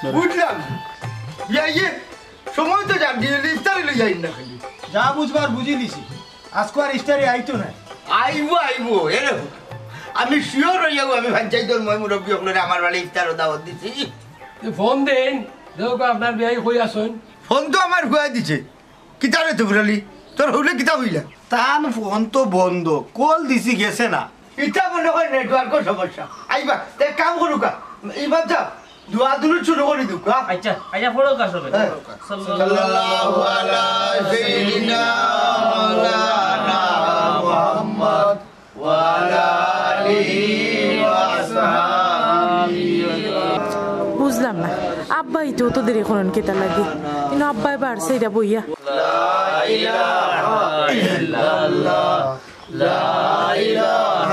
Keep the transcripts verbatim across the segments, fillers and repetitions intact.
বুঝলাম। ইয়া, ইয়ে, সময় তো জান দিয়ে ইফতারি লই যাই না খালি। যা বুঝবার বুঝি নিছি, আজকে আর ইফতারি আইতো না। আইবো, আইবো। এরে, আমি শিওর হইয়াও আমি পঞ্চায়েতর ময় মুরব্বী অকলরে আমার বাড়ি ইফতার দাওয়াত দিছি। ফোন দেন, দেখো আপনার বিয়াই কই আছইন। ফোন তো আমার হুয়া দিছে। কিতারে তুবরালি, তোর হইলে কিতা হইলা? তান ফোন তো বন্ধ, কল দিছি গেছে না। ইতা মনে হয় নেটওয়ার্কর সমস্যা। আইবা, তে কাম করুকা। ইমাম সাহেব, দোয়া দুরুদ শুরু করি দুক, হ্যাঁ? আচ্ছা, আচ্ছা, পড়ো কাজ হবে। হ্যাঁ। সাল্লাল্লাহু আলা সাইয়্যিদিনা মাওলানা মুহাম্মদ ওয়া আলা আলিহি ওয়া আসহাবিহি। বুঝলাম না, আব্বাই তো অত দেরি করইন কিতা লাগি? কিন্তু আব্বাই বাড়ছে এটা বইয়া। لا إله إلا الله، لا إله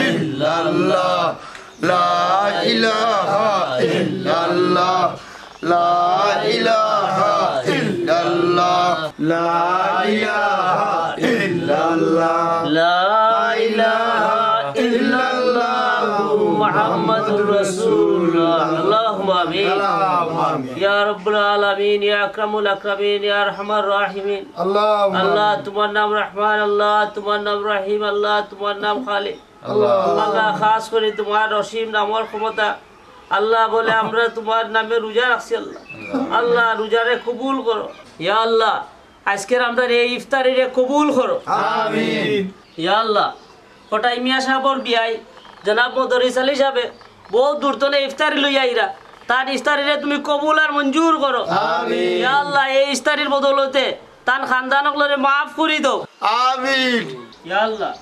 إلا الله، لا إله إلا الله، لا إله إلا الله، لا إله إلا الله، محمد رسول الله. اللهم آمين. اللهم آمين. يا رب العالمين، يا أكرم الأكرمين، يا أرحم الراحمين. اللهم آمين. আল্লাহ, তোমার নাম রহমান, আল্লাহ, তোমার নাম রহিম, আল্লাহ, তোমার নাম খালিক। আল্লাহ। আল্লাহ, খাস করি তোমার অসীম নামর ক্ষমতা। আল্লাহ বলে, আমরা তোমার নামে রোজা রাখছি আল্লাহ। আল্লাহ, রোজারে কবুল করো। ইয়া আল্লাহ, আজকের আমরার এই ইফতারিরে কবুল করো। আমিন। ইয়া আল্লাহ, কটাই মিয়া সাহেবর বিয়াই জনাব মদরিস আলী সাহেবে বহুত দূর তনে ইফতারি লইয়া আইরা। তার ইফতারিরে তুমি কবুল আর মঞ্জুর করো। আমিন। ইয়া আল্লাহ, এই ইফতারির বদৌলতে তান খানদান অকলরে মাফ করি দাও। আমিন। ইয়া আল্লাহ,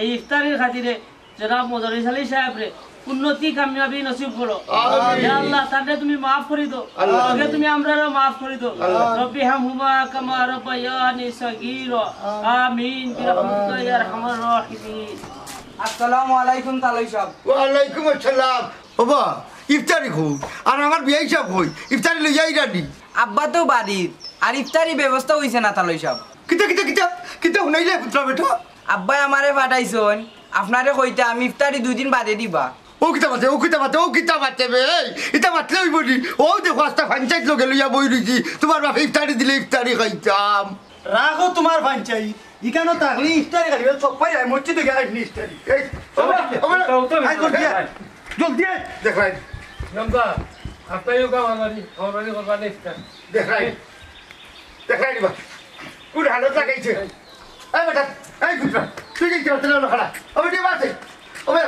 এই ইফতারির খাতিরে জনাব মদরিস আলী সাহেবরে উন্নতি কামিয়াবি নসিব করো। আমিন। ইয়া আল্লাহ, তারে তুমি মাফ করি দাও। আল্লাহ। আগে তুমি আমরারেও মাফ করি দাও। আল্লাহ। রব্বি হামহুমা কামা রব্বায়ানি সগীরা। আমিন। বিরহমাতিকা ইয়া আরহামার রাহিমিন। আসসালামু আলাইকুম তালই সাহেব। ওয়ালাইকুম আসসালাম। ওবা, ইফতারি কই? আর আমার বিয়াই সাহেব কই? ইফতারি লইয়া আইরা নি? আব্বা তো বাড়িত, আর ইফতারি ব্যবস্থা হইছে না তালই সাহেব। কিতা, কিতা, কিতা? কিতা হুনাইলে পুত্রা বেটা? আব্বায় আমারে পাঠাইছইন, আপনারে কইতা আমি ইফতারি দুই দিন বাদে দিবা। ও কিতা মাতে, ও কিতা মাতে, ও কিতা মাতে বে? এই, ইতা মাতলে অইবো নি? ও দেখো, আস্তা পঞ্চায়েত লগে লইয়া বই রইছি, তোমার বাপে ইফতারি দিলে ইফতারি খাইতাম। রাখো তোমার পঞ্চায়েত, ইখানো থাকলে ইফতারি খালি, সব পাই আই মসজিদে গিয়া আইনি ইফতারি। এই, ওবে, ওবে, আই কর দিয়া। জলদি আয়। দেখাই। নমদা, আপনাইও কাম আনারি, খাওয়ানি করবা না ইফতার। দেখাই। দেখাই দিবা। কোন হালত লাগাইছে? এই বেটা, এই পুত্রা, তুই কি করতে না খাড়া? ও বেটি বাসে। ও বে,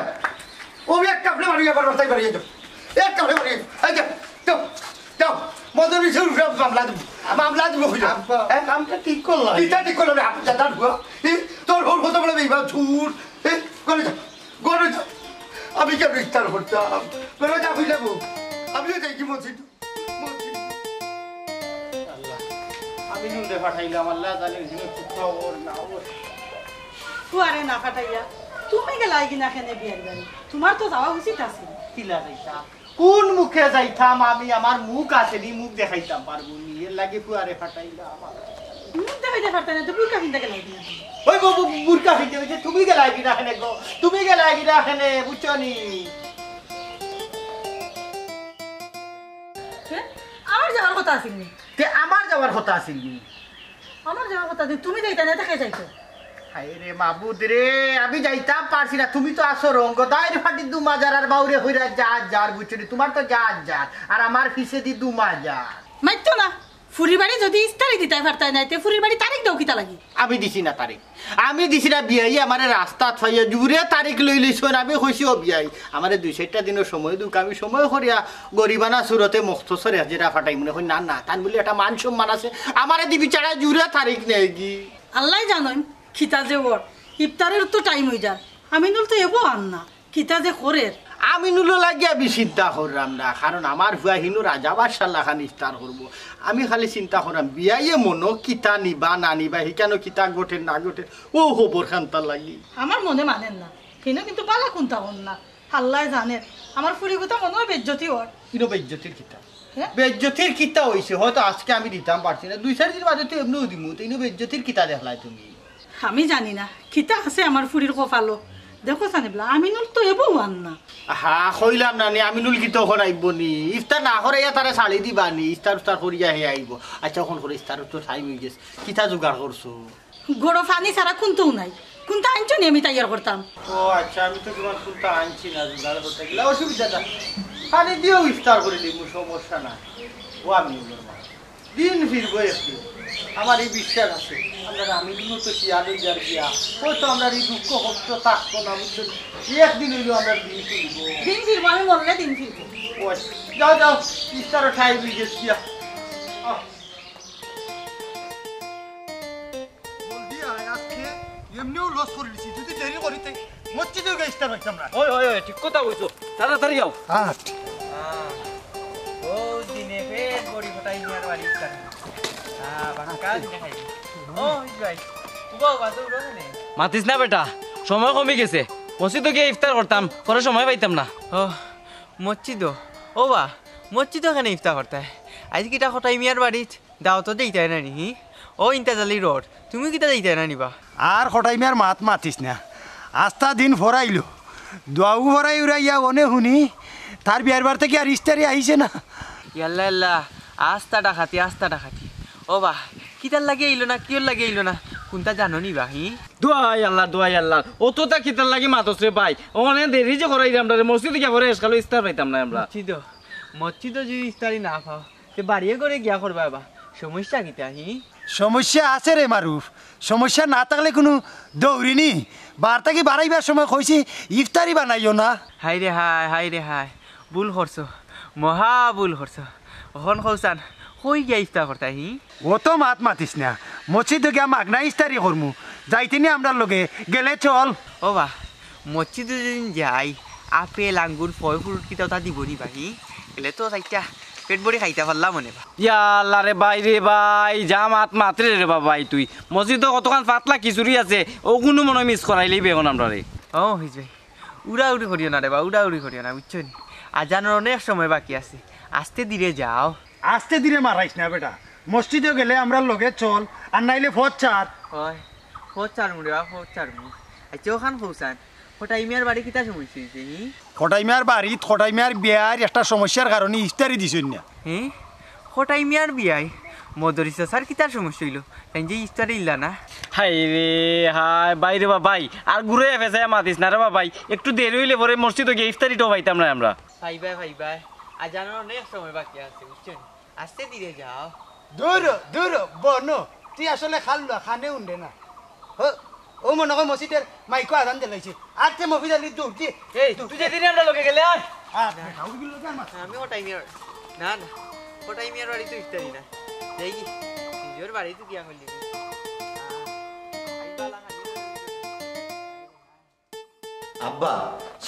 ও বে এক কাপড়ে মারি আবার রাস্তায় বাড়িয়ে যাও। এক কাপড়ে মারি। এই যা, যাও, যাও। মদন মিশন উঠে মামলা দিব। মামলা দিব কইলা। আব্বা, হ্যাঁ? কামটা ঠিক করলাম। কিতা ঠিক করলাম রে? হাফ জাদার হুয়া। এই, তোর হল কত বড় বেইমান চুর। এই, ঘরে যা, ঘরে যা। আমি কেন ইফতার করতাম? ঘরে যা, হইলে বউ। আমিও যাই কি মসজিদ? আল্লাহ, আমি নুনরে পাঠাইলাম, আল্লাহ জানে হিনো কিতা ওর না ওর। ফুয়ারে না পাঠাইয়া তুমি গেলায় কিনা কেনে বিয়ার বাড়ি? তোমার তো যাওয়া উচিত আছিল। কিলা যাইতাম? কোন মুখে যাইতাম আমি? আমার মুখ আছে নি, মুখ দেখাইতাম পারবো নি, এর লাগি ফুয়ারে পাঠাইলাম। মুখ দেখাইতে পারতে না, তো বুরকা পিন্দা গেলায় কিনা? ওই বাবু, বুরকা পিন্দা অইছে, তুমি গেলায় কিনা কেনে গো? তুমি গেলায় কিনা কেনে, বুঝছো নি? হে? আমার যাওয়ার কথা আছিল নি? তে আমার যাওয়ার কথা আছিল নি? আমার যাওয়ার কথা আছিল, তুমি যাইতা না, তে কে যাইতো? হায় রে মাবুদ রে, আমি যাইতাম পারছি না, তুমি তো আছো রঙ্গ, দায়ের ফাটি দু মাজার আর বাউরে হইরা যা যার, বুঝছো নি? তোমার তো যা যার, আর আমার পিছে দি দু মাজার। মাইতো না, ফুরির বাড়ি যদি ইস্তারি দিতায় পারতায় নায়, তে ফুরির বাড়ি তারিখ দাও কিতা লাগি? আমি দিছি না তারিখ। আমি দিছি না বিয়াই আমারে রাস্তাত পাইয়া জুরে তারিখ লই লইছইন। আমি কইছি, "ও বিয়াই, আমারে দুই চাইরটা দিনর সময় দুক, আমি সময় করিয়া গরিবানা সুরতে মখতসরে হাজিরা ফাটাই।" মনে কই, "না, না, তান বুলি একটা মান সম্মান আছে, আমারে দিবি ছাড়া জুরে তারিখ নেয় কি?" আল্লায় জানইন, খিতা যে ওর, ইফতারের তো টাইম অই যার। আমিনুল তো এবো আর না। কিতা যে করের। আমিনুলর লাগি আমি চিন্তা কররাম না, কারণ আমার ফুয়া হিনো রাজা বাদশার লাখান ইফতার করবো। আমি খালি চিন্তা কররাম, বিয়াইয়ে মনো কিতা নিবা না নিবা, হিকানো কিতা ঘটের না ঘটের, অউ খবর খানতার লাগি। আমার মনে মানের না, হিনো কিন্তু বালা কুন্তা কর না। আল্লায় জানের, আমার ফুরিগুতা মনো অয় বেইজ্জতি অর। ইনো বেইজ্জতির কিতা? হে? বেইজ্জতির কিতা অইছে? হয়তো আজকে আমি দিতাম পারছি না, দুই চাইর দিন বাদে তো এমনেও দিমু, তো ইনো বেইজ্জতির কিতা দেখলায় তুমি? আমি জানি না, কিতা আছে আমার ফুরির কপালো। দেখো সানেবলা, আমিনুল তো এবো আন না। হা, কইলাম না নি, আমিনুল কিতা অখন আইবো নি? ইফতার না করাইয়া তারে ছাড়ি দিবা নি? ইফতার উফতার করিয়া হে আইবো। আচ্ছা, অখন করে ইফতার তো টাইম অই গেছে, কিতা জোগাড় করছো? গরো পানি ছাড়া কুন্তাউ নাই। কুন্তা আনছো নি আমি তৈয়ার করতাম? ও আচ্ছা, আমি তো তোমার কুন্তা আনছি না, জোগাড় করতে গেলে অসুবিধা না। পানি দিও, ইফতার করি লিমু, সমস্যা না। ও আমি বলবো, দিন ফিরবো একদিন, আমার এই বিশ্বাস আছে। আমরা আমিনুল তো শিয়াল অই যার গিয়া, হয়তো আমরা এই দুঃখ কষ্ট থাকতো না, বুঝছো নি? এই একদিন অইলো আমরা দিন ফিরবো। দিন ফিরবো, আমি মরলে দিন ফিরবো। ও আচ্ছা, যাও যাও, ইফতারও টাইম অই গেছে গিয়া। আহ। জলদি আয়, আজকে এমনেউ লস করি দিছি, যদি দেরি করি তে মসজিদে গিয়া ইফতার পাইতাম না। ওই, ওই, ওই, ঠিক কথা কইছো, তাড়াতাড়ি আও। আট। আহ, ও দিনে পেট ভরি কটাই মিয়ার বাড়ি ইফতার। আহ, বাক্কা দিনে খাই। ও, এই ভাই, উবা, উবা, তো উঠো কেনে? মাতিস না বেটা, সময় কমি গেছে। মসজিদো গিয়া ইফতার করতাম, পরে সময় পাইতাম না। ও, মসজিদো? ও বা, মসজিদো কেনে ইফতার করতায়? আইজ কিতা কটাই মিয়ার বাড়িত দাওয়াত দিতায় না নি, হি? ও ইন্তাজ আলী রোড, তুমি কিতা দিতায় না নি বা? আর কটাই মিয়ার মাত মাতিস না। আস্তা দিন ফরাইলো। দোয়াও ফরাই উড়াইয়া অনে হুনি, তার বিয়ার বার থাকি আর ইফতারি আইছে না। ইয়াল্লা, ইয়াল্লা, আস্তা ডাকাতি, আস্তা ডাকাতি। ও বা, কিতার লাগি আইলো না, কিওর লাগি আইলো না, কুন্তা জানো নি বা, হি? দোয়াই আল্লাহ, দোয়াই আল্লাহ। অততা কিতার লাগি মাতস রে ভাই? অনে দেরি যে করাই আমরারে, মসজিদো গিয়া পরে এসকালো ইফতার পাইতাম না আমরা। মসজিদো, মসজিদো যদি ইফতারি না পাও, তে বাড়িয়ে ঘরে গিয়া করবায় বা, সমস্যা কিতা, হি? সমস্যা আছে রে মারুফ, সমস্যা না থাকলে কুনু দৌড়ি নি। বার থাকি বারাইবার সময় কইছি, ইফতারি বানাইও না। হায় রে হায়, হায় রে হায়, ভুল করছো, মহা ভুল করছো। অখন কও চাইন, কই গিয়া ইফতার করতায়, হি? অত মাত মাতিস না, মসজিদো গিয়া মাগনা ইফতারি করমু, যাইতে নি আমরার লগে, গেলে চল। ও বা, মসজিদো যদি যাই, আপেল, আঙ্গুর, ফল, ফ্রুট কিতা অতা দিবো নি বা, হি? গেলে তো চাইরটা পেট ভরি খাইতা পারলাম অনে বা। ইয়াল্লা রে ভাই রে ভাই, যা মাত মাতরে রে বা ভাই তুই। মসজিদো কতখান পাতলা খিচুড়ি আছে, অগুনু মনো মিস করাইলিবে অখন আমরারে। ও, হিজ ভাই, উড়াউড়ি করিও না রে বা, উড়াউড়ি করিও না, বুঝছো নি? আজানর অনেক সময় বাকি আছে, আস্তে ধীরে যাও। আস্তে ধীরে মারাইস না বেটা, মসজিদো গেলে আমরার লগে চল, আর নাইলে পথ ছাড়। অয়, পথ ছাড়মু রে বা, পথ ছাড়মু। আচ্ছা, অখান কও চাইন, কটাই মিয়ার বাড়ি কিতা সমস্যা অইছে, হি? কটাই মিয়ার বাড়িত কটাই মিয়ার বিয়ার একটা সমস্যার কারণে ইফতারি দিছইন না। হি? কটাই মিয়ার বিয়ায়? মদরিছ চাচার কিতার সমস্যা অইলো? তাইন যে ইফতারি দিলা না? হায় রে হায়, ভাই রে বা ভাই, আর ঘুরাইয়া ফেছাইয়া মাতিস না রে বা ভাই, একটু দেরি অইলে পরে মসজিদো গিয়া ইফতারিটাও পাইতাম না আমরা। পাইবায়, পাইবায়, আজানর অনেক সময় বাকি আছে, বুঝছো নি? আস্তে ধীরে যাও। দুরো, দুরো, বনো, তুই আসলে খাল্লা, কানে হুনরে না। ও, ও মনো কয় মসজিদর মাইকো আজান দিলাইছে। আর তে মফিজ আলী দৌড় দি। এই, দৌড় তুই দি। যেদিন আমরা লগে গেলে আর। আর বেটা, ওগুলো লগে আমার। আমি কটাই মিয়ার, না, না, কটাই মিয়ার বাড়ি তো ইফতারি না। যাই কি? নিজর বাড়ি তো গিয়া করলি। আব্বা,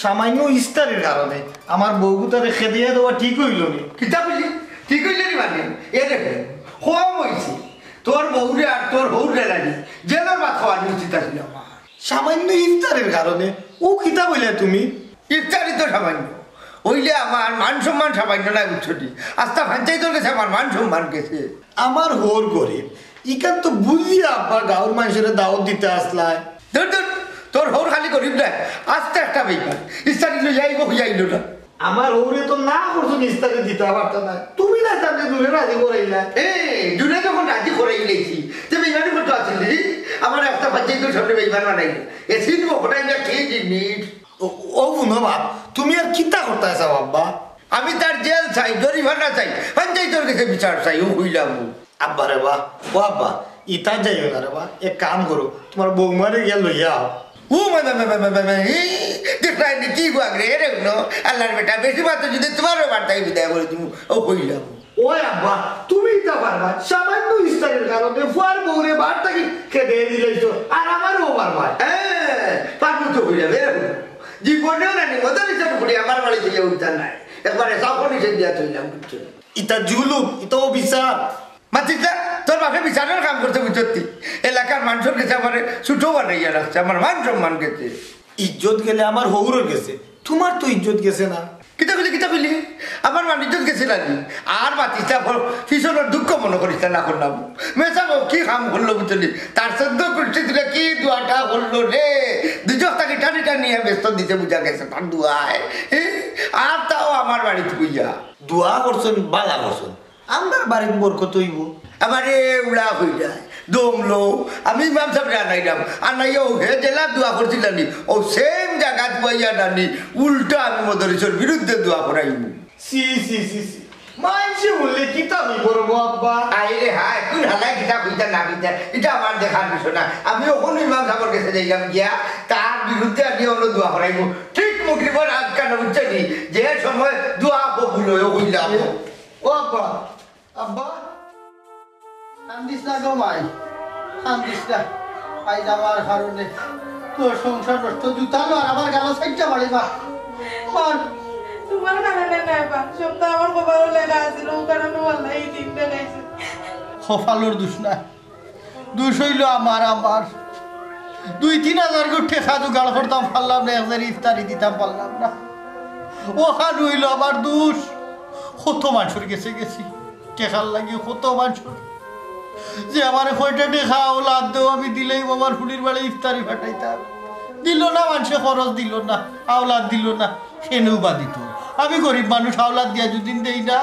সামান্য ইফতারির কারণে আমার বউগুতারে খেদাইয়া দেওয়া ঠিক অইলো নি? কিতা কইলি? ঠিক অইলো নি মানে? এ দেখো, কম অইছে। তোর বউরে আর তোর হউররে লাগি জেলর ভাত খাওয়ানি উচিত আছিল আমার। সামান্য ইফতারির কারণে ও কিতা কইলা তুমি? ইফতারি তো সামান্য, অইলে আমার মান সম্মান সামান্য নায়, বুঝছো নি? আস্তা পঞ্চায়েতর গেছে আমার মান সম্মান গেছে। আমার হউর গরিব, ইখান তো বুঝিয়া আব্বা গাঁওর মানষরে দাওয়াত দিতা আছলায়। ধুর, ধুর, তোর হউর খালি গরিব নায়, আস্তা একটা বেইমান। ইফতারি লইয়া আইবো, কইয়া আইলো না। আমার হউরে তো না করছইন ইফতারি দিতা পারতা নায়। তুমি না জানলে জুরে রাজি করাইলা। এ, জুরে যখন রাজি করাইলাইছি, তে বেইমানি করতো আছিল নি? আমার আস্তা পঞ্চায়েতর সামনে বেইমান বানাইলো। এ চিনবো, কটাই মিয়া কি জিনিস? ও, ও হুনো বাপ, তুমি আর কিতা করতায় চাও আব্বা? আমি তার জেল চাই, জরিমানা চাই, পঞ্চায়েতর গেছে বিচার চাই, ও কইলাম। আব্বা রে বা, ও আব্বা, ইতা যাইও না রে বা, এক কাম করো, তুমার বৌমারে গিয়া লইয়া আও। ও মা, মা, মা, মা, মা, মা, ই, দেখরায় নি কি গুয়াক রে, এরে হুনো, আল্লার বেটা, বেশি মাতো যদি তুমারও বার্তায় বিদায় করি দিমু, ও কইলাম। ওই আব্বা, তুমি ইতা পারবায়, সামান্য ইফতারির কারণে ফুয়ার বউরে বার থাকি খেদাই দিলাইছো, আর আমারেও পারবায়। হ্যাঁ, পারমু তো কইলাম, এরে হুনো। জীবনেও না নি, মদরিছর ফুড়ি আমার বাড়ি থাকি উঠতা নায়। একবারে সাফ নিষেধ দিয়া থইলাম, বুঝছো? ইতা জুলুম, ইতা অবিচার। মাতিস না, তোর বাপে বিচারর কাম করছে, বুঝছত নি? এলাকার মানষর গেছে আমারে ছোট বানাইয়া রাখছে, আমার মান সম্মান গেছে। ইজ্জত গেলে আমার হউরর গেছে, তুমার তো ইজ্জত গেছে না। কিতা কইলে, কিতা কইলে? আমার বাড়িত গেছিলানি? আর বাতিজা, পিছনর দুঃখ মনো করিস না, না করলাম। মেসাব কি কাম করলো বুঝলি? তার চৌদ্দ কুষ্টি তুলে কি দোয়াটা করলো রে? দুজখ থাকি টানি টানি বেহেস্ত দিছে, বুঝা গেছে তার দোয়ায়। এ? আর তাও আমার বাড়িত বইয়া। দোয়া করছইন, বালা করছইন। আমরার বাড়িত বরকত অইবো। আমারে উড়া কইরা দমলো, আমি ইমাম সাবরে আনাইলাম, আনাইয়া অউ হে যেলা দোয়া করছিলানি, অউ সেম জাগাত বইয়া নানি, উল্টা আমি মদরিসর বিরুদ্ধে দোয়া করাইমু। ছি, ছি, ছি, ছি। মাইনষে হুনলে কিতা নি করবো, আব্বা? আরে হায়, কুন হালায় কিতা কইতা না কইতা, ইটা আমার দেখার বিষয় না। আমি অখন ইমাম সাবর গেছে যাইলাম গিয়া, তার বিরুদ্ধে আমি অনো দোয়া করাইমু। ঠিক মগরিবর আগ কানো বুঝছনি, যে সময় দোয়া কবুল অয়, অউ কইলাম। ও আব্বা, আব্বা, কান্দিস না গো মাই, কান্দিস না। আইজ আমার কারণে তোর সংসার নষ্ট, জুতা লো আর আমার গালো চাইরটা বাড়ি মার, মার। তোমার কারণে নায় বা, সব তো আমার কপালো লেখা আছিল, অউ কারণে আল্লায় ই দিন দেখাইছে। কপালর দোষ না, দোষ অইলো আমার, আমার। দুই তিন হাজার করি টেকা জোগাড় করতাম পারলাম না, এক জারি ইফতারি দিতাম পারলাম না। অখান অইলো আমার দোষ। কত মানষর গেছে গেছি টেকার লাগি, কত মানষর। যে আমারে কয়টা টেকা আওলাদ দেও, আমি দিলেউ আমার ফুড়ির বাড়ি ইফতারি পাঠাইতাম। দিলো না, মানষে খরচ দিলো না, আওলাদ দিলো না, কেনেউ বা দিতো? আমি গরিব মানুষ, আওলাদ দিয়া যুদি দেই না,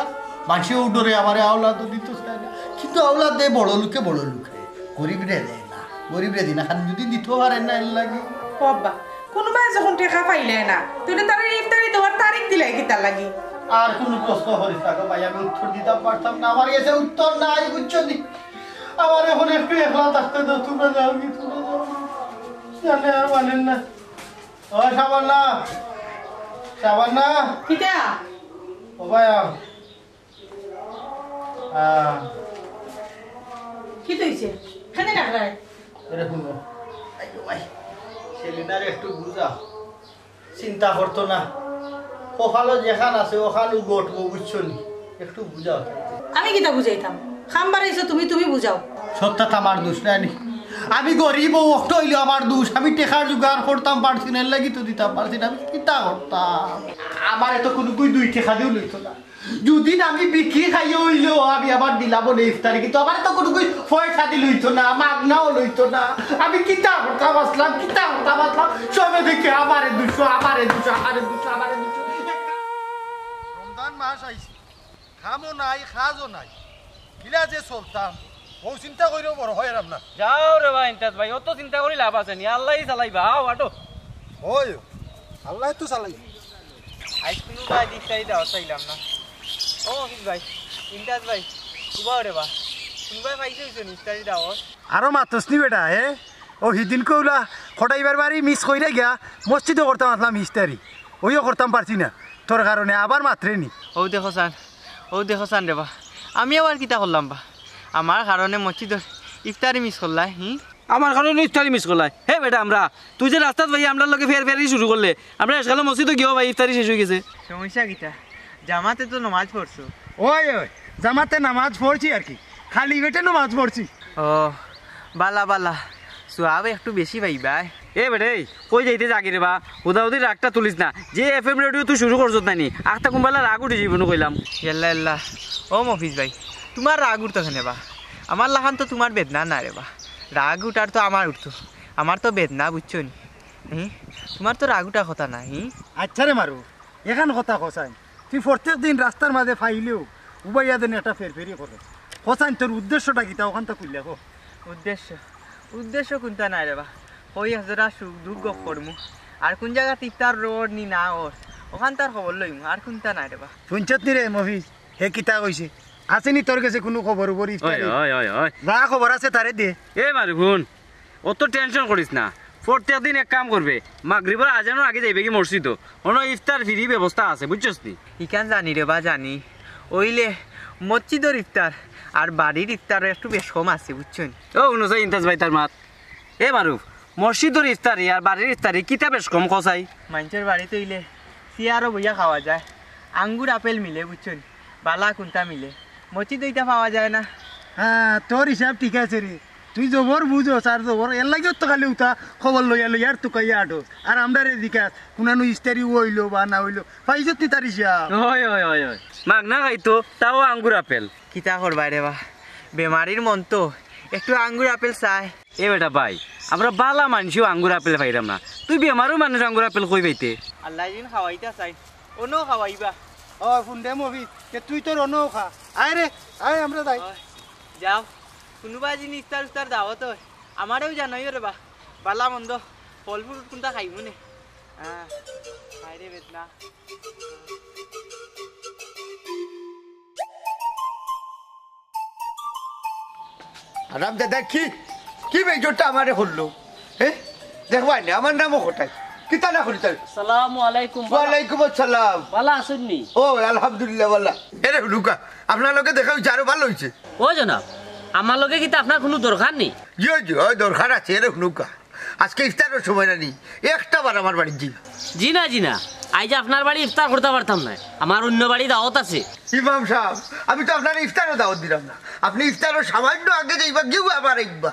মানষে অউ ডরে আমারে আওলাদও দিতো চায় না। কিন্তু আওলাদ দেয় বড় লোকে, বড় লোকে, গরিবরে দেয় না। গরিবরে দেয় না, খালি যুদি দিতো পারে না, এর লাগি। ও আব্বা, কুনুবায় যখন টেকা পাইলায় না, তাইলে তারারে ইফতারি দেওয়ার তারিখ দিলায় কিতার লাগি? আর কুনু প্রশ্ন করিস না গো ভাই, আমি উত্তর দিতাম পারতাম না, আমার গেছে উত্তর নাই, বুঝছো নি? আমার অখন একটু একলা থাকতে দেও, তুমরা যাওগি, তুমরা যাওগি। জানে আর মানেন না। ও শাবানা, শাবানা। কিতা? ও ভাই, আও। আহ, কিতা অইছে? কেনে ডাকরায়? এরে হুনো। আইয়ো ভাই, সেলিনারে একটু বুঝাও। চিন্তা করতো না। কপালো যেখান আছে, অখানউ ঘটবো, বুঝছো নি? একটু বুঝাও। আমি কিতা বুঝাইতাম? কাম বাড়াইছো তুমি, তুমি বুঝাও। সবতা তো আমার দোষ নায় নি। আমি গরিব, অউ অখটা অইলো আমার দোষ। আমি টেকার জোগাড় করতাম পারছি না, এর লাগি তো দিতাম পারছি না। আমি কিতা করতাম? আমারে তো কুনুগুই দুই টেকা দিও লইতো না। যুদি আমি বিকি খাইয়া অইলেও আমি আবার দিলাম অনে ইফতারি, কিন্তু আমারে তো কুনুগুই পয়সা দি লইতো না, মাগনাও লইতো না। আমি কিতা করতাম আছলাম, কিতা করতাম আছলাম? সবে দেখি আমারে দুষো, আমারে দুষো, আমারে দুষো, আমারে দুষো। রমজান মাস আইছে, কামও নাই, কাজও নাই, কিলা যে চলতাম, অউ চিন্তা করিও বড় হয়রাম না। যাও রে বা ইমতাজ ভাই, অত চিন্তা করি লাভ আছে নি, আল্লায়উ চালাইবা, আও আটো। অয়, আল্লায় তো চালাইবা। আইজ কুনুবায় ইফতারি দাওয়াত পাইলাম না। ও মফিজ ভাই, ইমতাজ ভাই, উবাও রে বা, কুনুবায় পাইছো অইছো নি ইফতারি দাওয়াত? আরো মাতস নি বেটা, হে? অউ হিদিনকে অউলা কটাইবার বাড়ি মিস করিয়া গিয়া মসজিদো করতাম আছলাম ইফতারি, অইও করতাম পারছি না তোর কারণে, আবার মাতরে নি। অউ দেখো চাইন, অউ দেখো চাইন রে বা, আমি আবার কিতা করলাম বা? আমার কারণে মসজিদর ইফতারি মিস করলায়, হি? আমার কারণে ইফতারি মিস করলায়? হে বেটা, আমরা, তুই যে রাস্তাত ভাই আমরার লগে ফের ফেরি শুরু করলে, আমরা শেষকালে মসজিদো গিয়াও ভাই ইফতারি শেষ অইগেছে। সমস্যা কিতা? জামাতে তো নমাজ পড়ছো। অয়, অয়, জামাতে নমাজ পড়ছি আর কি, খালি পেটে নমাজ পড়ছি। ও, বালা, বালা, সওয়াব একটু বেশি পাইবায়। এ বেটা, এই, কই যাইতে যাগি রে বা? হুদাহুদি রাগটা তুলিস না। যে এফএম রেডিও তুই শুরু করছত না নি, আখতা কুনবালা রাগ উঠি যাইবো নু কইলাম। ইয়াল্লা, ইয়াল্লা। ও মফিজ ভাই, তুমার রাগ উঠতো কেনে বা? আমার লাখান তো তুমার বেদনা না রে বা। রাগ উঠার তো আমার উঠতো। আমার তো বেদনা, বুঝছো নি? হি? তুমার তো রাগ উঠার কথা না, হি? আচ্ছা রে মারু, এখান কথা কছাইন, তুই প্রত্যেক দিন রাস্তার মাঝে পাইলেও উবাইয়া দেন একটা ফেরফেরি করে। কছাইন, তোর উদ্দেশ্যটা কিতা? অখানতা খুলিয়া ক। উদ্দেশ্য? উদ্দেশ্য কুনতা নাই রে বা। কই এক জোড়া সুখ দুখ গপ করমু। আর কুন জাগাত ইফতার অর নি না অর, অখানতার খবর লইমু। আর কুনতা নাই রে বা। হুনছত নি রে মফিজ, হে কিতা কইছে? আছে নি তোর গেছে কুনু খবর উবর ইফতারি? ওই, ওই, ওই, ওই। যা খবর আছে তারে দে। এ মারু হুন, অত টেনশন করিস না। প্রত্যেক দিন এক কাম করবে, মাগরিবর আজানর আগে যাইবে গি মসজিদো, অনো ইফতার ফ্রি ব্যবস্থা আছে, বুঝছস নি? ইখান জানি রে বা, জানি। অইলে মসজিদর ইফতার আর বাড়ির ইফতার একটু বেশ কম আছে, বুঝছো নি? ও, হুনো চাই ইমতাজ ভাইতার মাত। এ মারু, মসজিদর ইফতারি আর বাড়ির ইফতারি কিতা বেশ কম কছাইন? মাইনষর বাড়িত অইলে চেয়ারো বইয়া খাওয়া যায়, আঙ্গুর আপেল মিলে, বুঝছো নি? বালা কুনতা মিলে, মসজিদো ইতা পাওয়া যায় না। হ্যাঁ, তোর হিসাব ঠিক আছে রে। তুই জবর বুঝস আর জবর, এর লাগিও তো খালি উতা খবর লইয়া লইয়া আর তুকাইয়া আটস। আর আমরারে জিকাস, কুনানো ইফতারি অইলো বা না অইলো, পাইছত নি তার হিসাব? অয়, অয়, অয়, অয়। মাগনা খাইতো, তাও আঙ্গুর আপেল। কিতা করবায় রে বা, বেমারির মন তো, একটু আঙ্গুর আপেল চায়। এ বেটা ভাই, আমরা বালা মানষেও আঙ্গুর আপেল পাইরাম না, তুই বেমারর মানুষ আঙ্গুর আপেল কই পাইতে? আল্লায় যেন খাওয়াইতা চাইন, অনো খাওয়াইবা। অয়, হুন রে মফিজ, তে তুই তোর অনো খা। আয় রে, আয় আমরা যাই। অয়, যাও, কুনুবা যেন ইফতার উফতার দাওয়াত অয়, আমারেও জানাইও রে বা। বালা মন্দ, ফল ফ্রুট কুনতা খাইমু নে। হ্যাঁ, হায় রে বেদনা। হারাম দাদা, কি, কি বেইজ্জতটা আমারে করলো? এ? দেখবায় নে, আমার নামও খটাই। কিতা না করি তাই? আসসালামু আলাইকুম, বালা। ওয়ালাইকুম আসসালাম। বালা আছইন নি? ও, আলহামদুলিল্লাহ, বালা। এরে হুনুকা, আপনার লগে দেখা অইছে, আরো ভালা অইছে। ও জনাব, আমার লগে কিতা আপনার কুনু দরকার নি? জি, জি, অয় দরকার আছে, এরে হুনুকা। আজকে ইফতারর সময় না নি, একটা বার আমার বাড়িত যাইবা। জি না, জি না, আইজ আপনার বাড়ি ইফতার করতা পারতাম নায়, আমার অইন্য বাড়ি দাওয়াত আছে। ইমাম সাব, আমি তো আপনারে ইফতারও দাওয়াত দিলাম না, আপনে ইফতারর সামাইন্য আগে যাইবা, গিয়া আবার আইবা।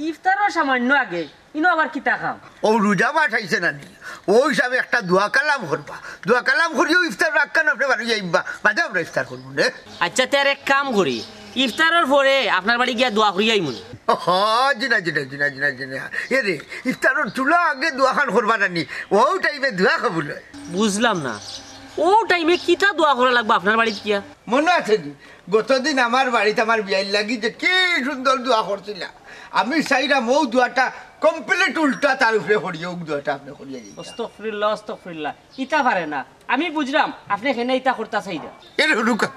ইফতারর সামাইন্য আগে? ইনো আবার কিতা কাম? অউ রোজা মাস আইছে না নি, অউ হিসাবে একটা দোয়া কালাম করবা, দোয়া কালাম করিও ইফতারর আগখান আপনে বাড়ি যাইবা, বাদে আমরা ইফতার করমু নে। আইচ্ছা, তে আর এক কাম করি, ইফতারর পরে আপনার বাড়ি গিয়া দোয়া করি আইমু নে। হ, জি না, জি না, জি না, জি না, জি না। এরে, ইফতারর তুলা আগে দোয়াখান করবা না নি, অউ টাইমে দোয়া কবুল অয়। বুঝলাম না, অউ টাইমে কিতা দোয়া করা লাগবো আপনার বাড়িত গিয়া? মনো আছে নি, গতদিন আমার বাড়িত আমার বিয়াইর লাগি যে কি সুন্দর দোয়া করছিলা, আমি চাইরাম অউ দোয়াটা complete উল্টা তার উপরে করি, অউ দোয়াটা আপনে করিয়া দিতা। আস্তাগফিরুল্লাহ, আস্তাগফিরুল্লাহ। ইতা পারে না। আমি বুঝরাম, আপনে কেনে ইতা করতা চাইরা। এরে হুনুকা,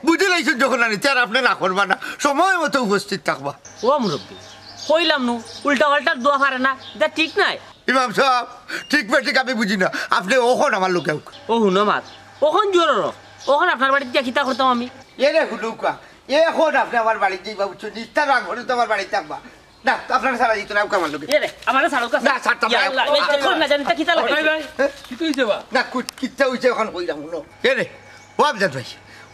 বুঝিলাইছইন যখন আনি, তে আর আপনে না করবা না, সময় মতো উপস্থিত থাকবা। ও মুরব্বি, কইলাম নু, উল্টা পাল্টা দোয়া পারে না, ইতা ঠিক নায়। ইমাম সাব, ঠিক বেঠিক আমি বুঝি না, আপনে অখন আমার লগে আউক। ও হুনো মাত, অখন জোর অর, অখন আপনার বাড়িত গিয়া কিতা করতাম আমি? এরে হুনুকা, অখন আপনে আমার বাড়িত যাইবা, বুঝছো নি? ইফতার আগ পর্যন্ত আমার বাড়িত থাকবা। না, আপনারে ছাড়া যাইতো না, আউক আমার লগে। এরে, আমারে ছাড়ো, কাছে। না, ছাড়তাম না। ইয়া আল্লাহ, এই দেখো না, জানি তা কিতা লাগে। ভাই, ভাই, হ্যাঁ? কিতা অইছে বা? না, কু-, কিতা অইছে অখন কইরাম, হুনো। এরে, ও আমজাদ ভাই,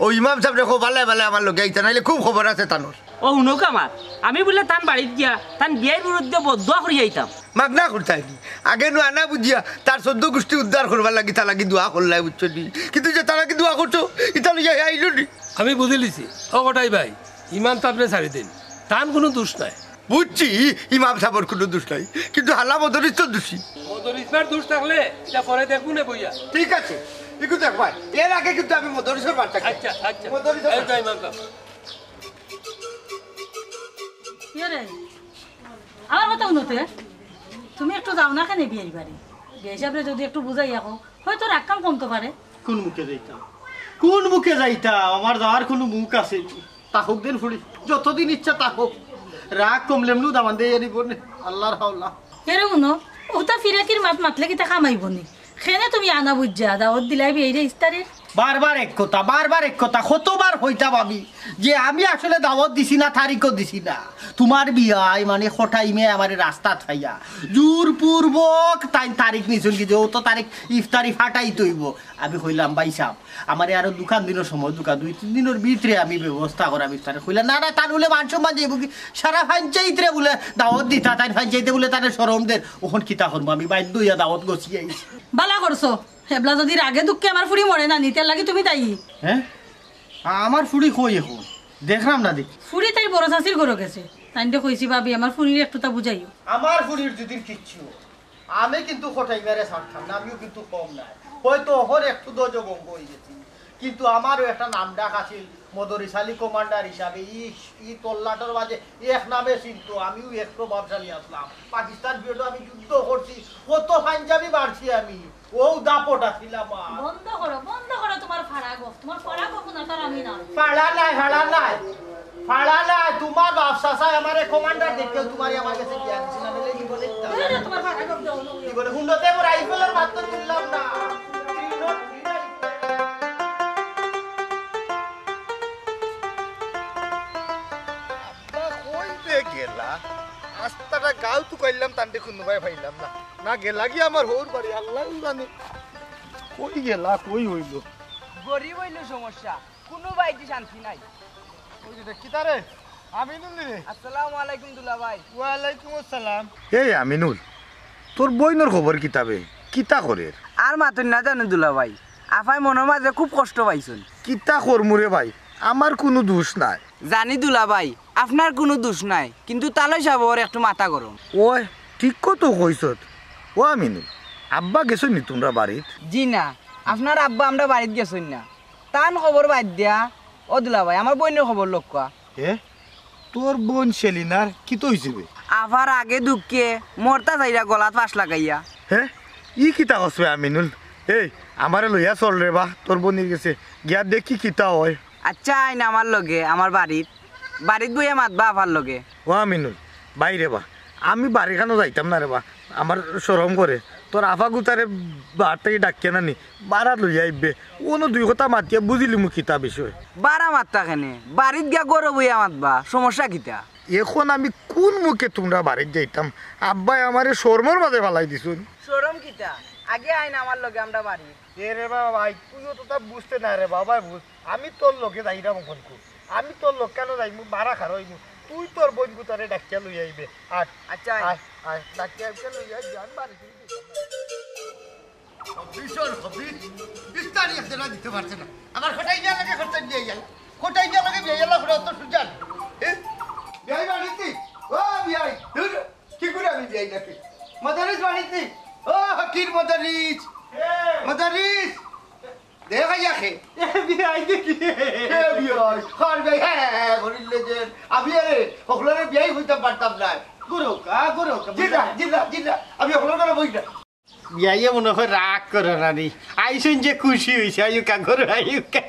অউ ইমাম সাবরে কও, বালায় বালায় আমার লগে আইতা, নাইলে খুব খবর আছে তানর। ও হুনুকা মাত, আমি বুলে তান বাড়িত গিয়া, তান বিয়াইর বিরুদ্ধে বদদোয়া করি আইতাম। মাগনা করতায় নি। আগে নু আনা বুঝিয়া, তার চৌদ্দ গুষ্টি উদ্ধার করবার লাগি, তার লাগি দোয়া করলায়, বুঝছো নি? কিন্তু যে তার লাগি দোয়া করছো, ইতা লইয়া হে আইলো নি। আমি বুঝিলিছি। ও কটাই ভাই, ইমাম সাবরে ছাড়ি দিন, তান কুনু দুষ নাই। বুঝছি, ইমাম সাবর কুনু দুষ নাই, কিন্তু হালা মদরিছ তো দুষী। মদরিছ ভাইর দুষ থাকলে ইতা পরে দেখমু নে বইয়া। ঠিক আছে, একটু দেখবায়। এর আগে কিন্তু আমি মদরিছর বাচ্চা। আচ্ছা, আচ্ছা। মদরিছর এই বাচ্চা। যাই ইমাম সাব। কিরে, আমার কথা হুনো তে, তুমি একটু যাও না কেনে বিয়াইর বাড়ি? বিয়াই সাবরে যুদি একটু বুঝাইয়া কও, হয়তো রাগ কাম কমতো পারে। কুন মুখে যাইতাম? কুন মুখে যাইতাম? আমার যাওয়ার কুনু মুখ আছে নি? থাকউক দেন ফুড়ি, যতদিন ইচ্ছা থাকউক। রাগ কমলে এমনেউ দামান দেইয়া নিবো নে, আল্লার হাওলা। এরে হুনো, অতা ফিরাকির মাত মাতলে কিতা কাম আইবো নি? কেনে তুমি আনা বুঝা দাওয়াত দিলায় বিয়াইরে ইফতারে? বারবার এক কথা, বারবার এক কথা, কতবার কইতাম আমি যে আমি আসলে দাওয়াত দিছি না, তারিখও দিছি না। তুমার বিয়াই মানে কটাই মিয়ায় আমারে রাস্তাত পাইয়া জোরপূর্বক তাইন তারিখ নিছইন কি যে অত তারিখ ইফতারি ফাটাইতে অইবো। আমি কইলাম, "ভাই সাব, আমারে আরো দুখান দিনর সময় দেউক্কা, দুই তিন দিনর ভিতরে আমি ব্যবস্থা করাম ইফতারে।" কইলা, "না, না, তান বুলে মান সম্মান যাইবো কি? সারা পঞ্চায়েতরে বুলে দাওয়াত দিতা, তাইন পঞ্চায়েতে বুলে তারে শরম দের।" অখন কিতা করমু, আমি বাধ্য অইয়া দাওয়াত গছিয়া আইছি। বালা করছো, এবলা যুদি রাগে দুঃখে আমার ফুড়ি মরে না নি, তের লাগি তুমি দায়ী। হ্যাঁ? আ-, আমার ফুড়ি কই অখন? দেখরাম না দেখি। ফুড়ি তাইর বড় চাচির ঘরো গেছে। তাইনরে কইছি, "ভাবি, আমার ফুড়িরে একটু তা বুঝাইও।" আমার ফুড়ির যুদি কিচ্ছু অয়, আমি কিন্তু কটাই মিয়ারে ছাড়তাম না, আমিও কিন্তু কম নায়। হয়তো অখন একটু দজো ভঙ্গ অইগেছি, কিন্তু আমারও একটা নাম ডাক আছিল মদরিছ আলী কমান্ডার হিসাবে। ই, ই তল্লাটর মাঝে এক নামে চিনতো, আমিও এক প্রভাবশালী আছলাম। পাকিস্তান পিরিয়ডো আমি যুদ্ধ করছি, কত পাঞ্জাবি মারছি আমি। অউ দাপট আছিল আমার। বন্ধ করো, বন্ধ করো তুমার ফাড়া গফ। তুমার ফাড়া গফ না, তার আমি না। ফাড়া নায়, ফাড়া নায়। ফাড়া নায়, তুমার বাপ চাচায় আমারে কমান্ডার দেখিয়া তুমারে আমার গেছে বিয়া দিছে না, নাইলে জীবনে দিতাম না। এই যে তুমার ফাড়া গফ দেও না। জীবনে হুন্ডতে মোর রাইফেলর মাত তো তুললাম না। আব্বা কই যে গেলা? আস্তাটা গাঁও তুকাইলাম, তানরে কুনুবায় পাইলাম না। না গেলাগি আমার হউর বাড়ি, আল্লায় জানে। কই গেলা, কই অইলো? গরিব অইলো সমস্যা, কুনু বায়দি শান্তি নাই। ওই যে দেখ, কিতা রে? আমিনুল রে। আসসালামু আলাইকুম দুলাভাই। ওয়ালাইকুম আসসালাম। এই আমিনুল, তোর বইনর খবর কিতা বে? কিতা করের? আর মাতইন না জানু দুলাভাই, আফায় মনর মাঝে খুব কষ্ট পাইছইন। কিতা করমু রে ভাই, আমার কুনু দুষ নাই। জানি দুলাভাই, আপনার কুনু দুষ নাই, কিন্তু তালই সাবর একটু মাথা গরম। ওই, ঠিক তো কইছত। ও আমিনুল, আব্বা গেছইন নি তুমরার বাড়িত? জি না, আপনার আব্বা আমরার বাড়িত গেছইন না। তান খবর বাদ দিয়া, ও দুলাভাই, আমার বইনর খবর লউক্কা। এ? তোর বইন সেলিনার কিতা অইছে বে? আফার আগে দুঃখে মরতা চাইরা গলাত ফাঁস লাগাইয়া। হে? ই কিতা কস বে আমিনুল? এই, আমারে লইয়া চল রে বা, তোর বইনর গেছে। গিয়া দেখি কিতা অয়। আচ্ছা, আইন আমার লগে, আমার বাড়িত। বাড়িত বইয়া মাতবা আফার লগে। ও আমিনুল, বাইরে বা, আমি বাড়িখানো যাইতাম না রে বা, আমার শরম করে। তোর আফা গুতারে বাড়ি থাকি ডাকিয়া আনি, বারা লইয়া আইবে। অনো দুই কথা মাতিয়া বুঝিলিমু কিতা বিষয়। বারা মাততা কেনে? বাড়িত গিয়া ঘরো বইয়া মাতবা, সমস্যা কিতা? এখন আমি কুন মুখে তুমরার বাড়িত যাইতাম? আব্বায় আমারে শরমর মাঝে ফালাই দিছইন। শরম কিতা? আগে আইন আমার লগে আমরার বাড়িত। এ রে বাবা ভাই, তুইও তো তা বুঝতে না রে বাবা, বুঝ। আমি তোর লগে যাইরাম অখন কু। আমি তোর লগে কেনে যাইমু, বারা খারইমু। তুই তোর বইন গুতারে ডাকিয়া লইয়া আইবে। আয়, আচ্ছা, আয়। আয়, আয়, ডাকিয়া আইবে লইয়া আইবে, আমি বাড়ি ফিরি দিতাম না। ভীষণ হবিট, ইফতারি এক জনা দিতে পারছে না। আমার খটাই বিয়ার লগে খরচা দিয়ে গেল। খটাই বিয়ার লগে বিয়ে গেল, খরচ তো সুজান। এ? বিয়াই বাড়িতে? ও বিয়াই, ধুর, কি করে আমি বিয়াই ডাকি? মদারিস বাড়িতে? ও হকির মদারিস। মদারিস। দেখা যাকে। এ বিয়াই দেখি। এ বিয়াই, কার বিয়াই? হ্যাঁ, হ্যাঁ, হ্যাঁ, করিলে যে। আমি আরে, হকলরে বিয়াই হইতাম পারতাম না। গুরু কা, গুরু কা, জিলা, জিলা, জিলা। আমি হকলরে বই না। বিয়াইয়ে মনে হয় রাগ করে রানী। আইসুন যে খুশি হইছে, আয়ুকা ঘর আয়ুকা।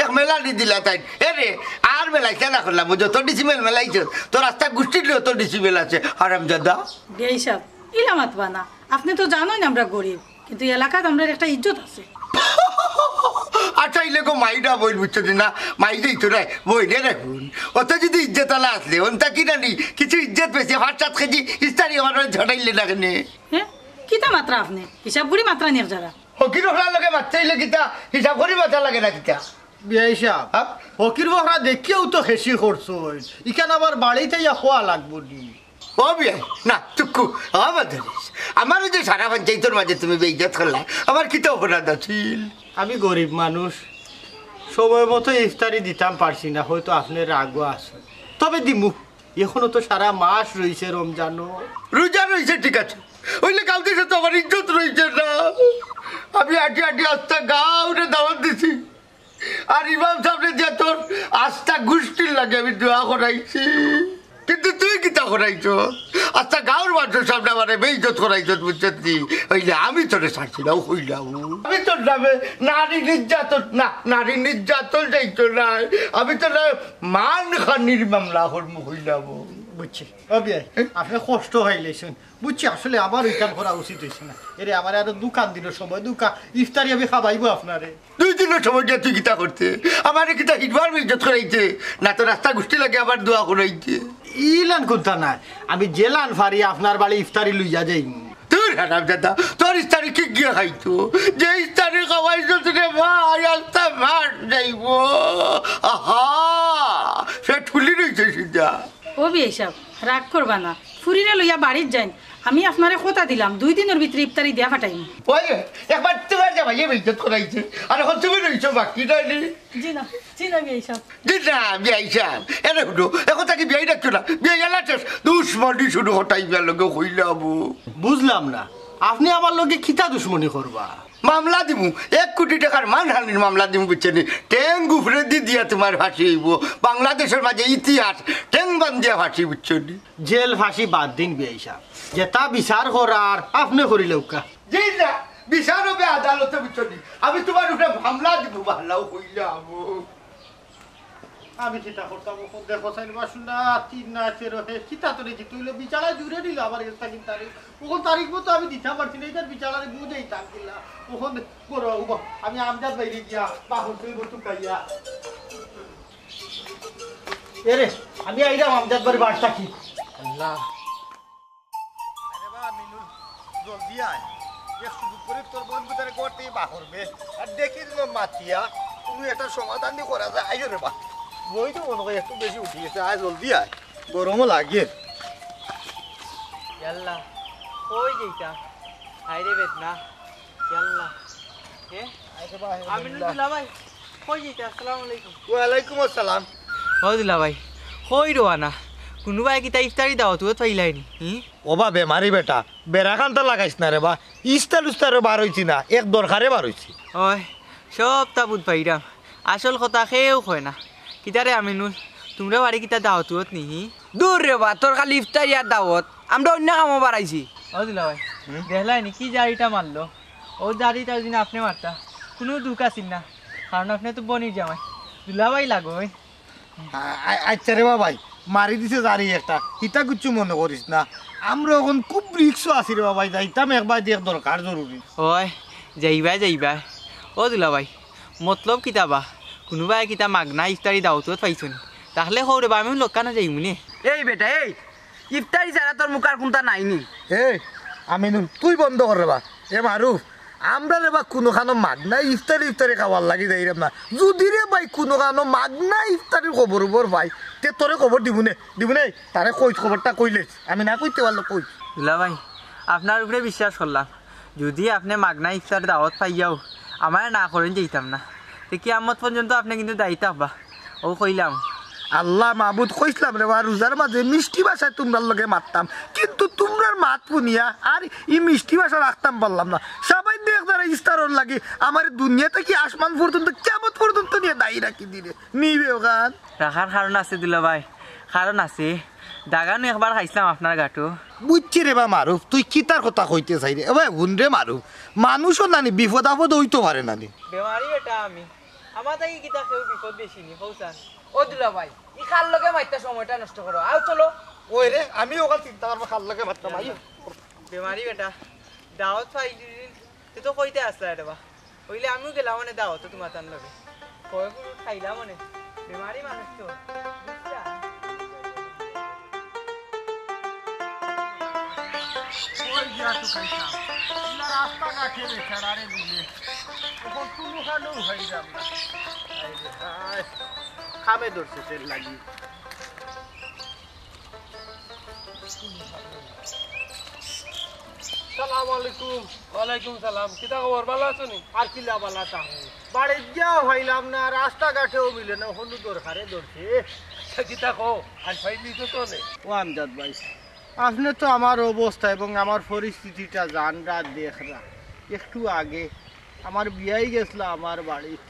এক মেলা দি দিলা তাই। এ রে, আর মেলাইতে না করলাম, যত ডিসিমেল মেলাইছে, তোর রাস্তা গুষ্টির যত ডিসিমেল আছে, হারামজাদা। বিয়াই সাহেব, ইলা মাতবা না। আপনি তো জানেন আমরা গরিব, কিন্তু এলাকাত আমরার একটা ইজ্জত আছে। আচ্ছা, ইলে গো মাইরা বইল বুঝছো নি না, মাই যাই তো রে, বই রে রে হুন। অত যদি ইজ্জত আলা আসলে, অন্তা কি জানি, কিছু ইজ্জত পেয়েছে, পাঁচ সাত কেজি ইস্তারি আমার ঝাড়াইলে না কেনে। হ্যাঁ? কিতা মাতরা আপনি? হিসাব করি মাতরা নিয়ে যারা। হকির ওখান লগে মাততে হইলে কিতা, হিসাব করি মাতা লাগে না কিতা? বিয়াই সাহেব, হ্যাঁ? হকির বকরা দেখিয়াও তো হেসি করছো। ইখান আবার বাড়িত আইয়া খোয়া লাগবো নি। ও বিয়াই, না, চুক্কু, ও মদারিস। আমার যে সারা পঞ্চায়েতর মাঝে তুমি বেইজ্জত করলা, আমার কিতা অপরাধ আছিল? আমি গরিব মানুষ, সময় মতো ইফতারি দিতাম পারছি না, হয়তো আপনি রাগও আছেন। তবে দিমু, এখনো তো সারা মাস রইছে রমজানও। রোজা রইছে, ঠিক আছে। অইলে গাঁও দেশে তো আমার ইজ্জত রইছে না। আমি আটি আটি আস্তা গাঁওরে দাওয়াত দিছি। আর ইমাম সাহেবরে দিয়া তোর আস্তা গুষ্টির লাগি আমি দোয়া করাইছি। কিন্তু তুই কিতা করাইছস? আস্তা গাঁওর মানুষর সামনে আমারে বেইজ্জত করাইছস, বুঝছস নি? অইলে আমি তোরে ছাড়ছি না, কইলাম। আমি তোর নামে নারী নির্যাতন, না, নারী নির্যাতন যাইতো নায়। আমি তোর নামে মানহানির মামলা করমু, কইলাম। বুঝছি। ও বিয়াই, আপনি কষ্ট হইলেছেন। বুঝছি, আসলে আমার ওইখান করা উচিত হইছে না। এরে, আমারে আরো দুখান দিনর সময় দেউক্কা, ইফতারি আমি খাবাইবো আপনারে। দুই দিনর সময় দিয়া তুই কিতা করতে? আমারে কিতা হিটবার বেইজ্জত করাইতে? না তো রাস্তা গুষ্টি লাগে আবার দোয়া করাইতে। ইলান কুন্তা নাই, আমি যেলান পারি আপনার বাড়ি ইফতারি লইয়া যাইমু। তোর হারামজাদা, তোর ইফতারি কি গিয়া খাইতো? যে ইফতারি খাওয়াইছস রে ভাই, আস্তা মাস যাইবো। আহা, পেট ফুলি রইছে সিধা। ও বিয়াই সাহেব, রাগ করবা না, ফুরিরে লইয়া বাড়িত যাইন। আমি আপনারে কথা দিলাম, দুই দিনর ভিতরে ইফতারি দিয়া ফাটাইমু। ওই, একবার তোমার জামাইয়ে বেইজ্জত করাইছে, আর এখন তুমি রইছো বাকি, তাই নি? জি না, জি না বিয়াই সাহেব। জি না, বিয়াই সাহেব। এরে হুনো, এখন তাকে বিয়াই ডাকছো না। বিয়াই এলা শেষ। দুশমনি শুরু হটাই বিয়ার লগে হইলাম। বুঝলাম না, আপনি আমার লগে কিতা দুশমনি করবা? মামলা দিমু, এক কোটি টাকার মানহানির মামলা দিমু, বুঝছো নি? ঠেং উপরেদি দিয়া তোমার ফাঁসি হইব। বাংলাদেশের মাঝে ইতিহাস, ঠেং বান্ধিয়া ফাঁসি, বুঝছো নি? জেল ফাঁসি বাদ দিন বিয়াই সাহেব, যেটা বিচার করার আপনি করিলেউক্কা। জি না, বিচার হবে আদালতে, বুঝছো নি? আমি তোমার উপরে মামলা দিমু, ভালাও কইলাম। আমি কিতা করতাম, অখন দেখো, চাইর মাস না, তিন না, তেরো, হে, কিতা তো দেখি, তুইলে বিচারা জুড়ে নিল আমার কাছ থেকে তারিখ। অখন তারিখ মতো আমি দিতাম পারছি না, এটার বিচারারে বুঝাইতাম কিলা। অখন বড় হবো, আমি আমজাদ বাইরে গিয়া, বাহন তুই বটু খাইয়া। এরে, আমি আইলাম আমজাদ বাড়ি বাড়ি থাকি। আল্লাহ। আরে বা মিনুল, জলদি আয়। এক সুযোগ করে তোর বইন গুতারে ঘর থেকে বার করবে। আর দেখি দিন মাতিয়া, কোনো একটা সমাধান দিয়ে করা যায়। আইও রে বা। বই তো মনে হয় একটু বেশি উঠি গেছে, আয় জলদি আয়, গরমও লাগে। ইয়াল্লা, কই যাইতা? হায় রে বেদনা, ইয়াল্লা। এ? আমিনুল দুলাভাই, কই যাইতা? আসসালামু আলাইকুম। ওয়ালাইকুম আসসালাম। ও দুলাভাই, কই রওয়ানা? কুনুবায় কিতা ইফতারি দাওয়াত উয়াত পাইলায়নি? হি? ও বা বেমারি বেটা, বেড়া খান্তা লাগাইস না রে বা। ইস্তার উস্তারে বার অইছি না, এক দরকারে বার অইছি। ওই, সবতা বুঝ পাইরাম। আসল কথা কেউ কয় না। কিতারে আমিনুল, তুমরার বাড়ি কিতা দাওয়াত উয়াত নি হি? দূর রে বা, তোর খালি ইফতারি আর দাওয়াত। আমরা অইন্য কামো বার আইছি। ও দুলাভাই, হুম? দেখলায়নি কি জারিটা মারলো? অউ জারিটা যদি আপনে মারতা, কুনু দুখ আছিল না, কারণ আপনে তো বইনর জামাই, দুলাভাই লাগইন। আ-, আ-, আচ্ছা রে বা ভাই, মারি দিছে জারি একটা, ইতা কিচ্ছু মনো করিস না। আমরা অখন খুব রিস্কো আছি রে বা ভাই, যাইতাম একবার দিয়া, দরকার জরুরি। ওই, যাইবায়, যাইবায়। ও দুলাভাই, মতলব কিতা বা? কুনুবায় কিতা মাগনা ইফতারি দাওয়াত উয়াত পাইছো নি? তাইলে কও রে বা, আমি লগে না যাইমু নে। এই বেটা, এই, ইফতারি ছাড়া তোর মুখার কুন্তা নাই নি? এই, আমিনুল, তুই বন্ধ কর রে বা। এ মারুফ, আমরা রে বা কুনুখানো মাগনা ইফতারি, ইফতারি খাওয়ার লাগি যাইরাম না। যুদি রে ভাই কুনুখানো মাগনা ইফতারির খবর উবর পাই, তে তোরে খবর দিমু নে, দিমু নে। তারে কইস, খবরটা কইলে, আমি না কইতে পারলে কইস। দুলাভাই, আপনার উপরে বিশ্বাস করলাম, যুদি আপনে মাগনা ইফতার দাওয়াত পাইয়াও আমারে না করইন যাইতাম না, তে কিয়ামত পর্যন্ত আপনে কিন্তু দায়ী থাকবা। অউ কইলাম। আল্লাহ মাবুদ, কইছলাম রে বা, রোজার মাঝে মিষ্টি ভাষায় তুমরার লগে মাততাম, কিন্তু তুমরার মাত হুনিয়া আর ই মিষ্টি ভাষা রাখতাম পারলাম না। সামাইন্য এক দারা ইফতারর লাগি আমারে দুনিয়া থাকি আসমান পর্যন্ত, কিয়ামত পর্যন্ত নিয়া দায়ী রাখি দিলে। নিবে অখান। রাখার কারণ আছে দুলাভাই, কারণ আছে। দাগানু একবার খাইছলাম আপনার গাটো। বুঝছি রে বা মারুফ, তুই কিতার কথা কইতে চাইরে। এ বা হুন রে মারুফ, মানুষও নানি বিপদ আপদ অইতো পারে নানি। বেমারি বেটা আমি, আমার থাকি কিতা কেউ বিপদ বেশি নি, কও চাইন। ও দুলাভাই, ই কার লগে মাতিয়া সময়টা নষ্ট করো, আও চলো। ওই রে, আমি অখান চিন্তা করবো কার লগে মাততাম, আইও। বেমারি বেটা, দাওয়াত পাইলিন, তে তো কইতে আছলায় রে বা। অইলে আমিও গেলাম অনে দাওয়াতো তুমার তান লগে। কয় ফুরুত খাইলাম অনে। বেমারি মানুষ তো। বুঝছা? কই গিয়া তো খাইতাম। ইলা রাস্তাঘাটে বেচারারে দিলে। অখন কুনুখানো খাইলাম না। হায় রে হায়। কামে ধরছে তেল লাগি। সালাম আলাইকুম। ওয়ালাইকুম সালাম। কিতা খবর, ভালা আছো নি? আর কিলা ভালা থাকমু? বাড়িত গিয়াও পাইলাম না, রাস্তাঘাটেও মিলে না, কুনু দরকারে ধরছে। আচ্ছা, কিতা কও? আর পাইলি তো তো নে। ও আমজাদ ভাই, আপনে তো আমার অবস্থা এবং আমার পরিস্থিতিটা জানরা, দেখরা। একটু আগে আমার বিয়াই গেছলা আমার বাড়িত।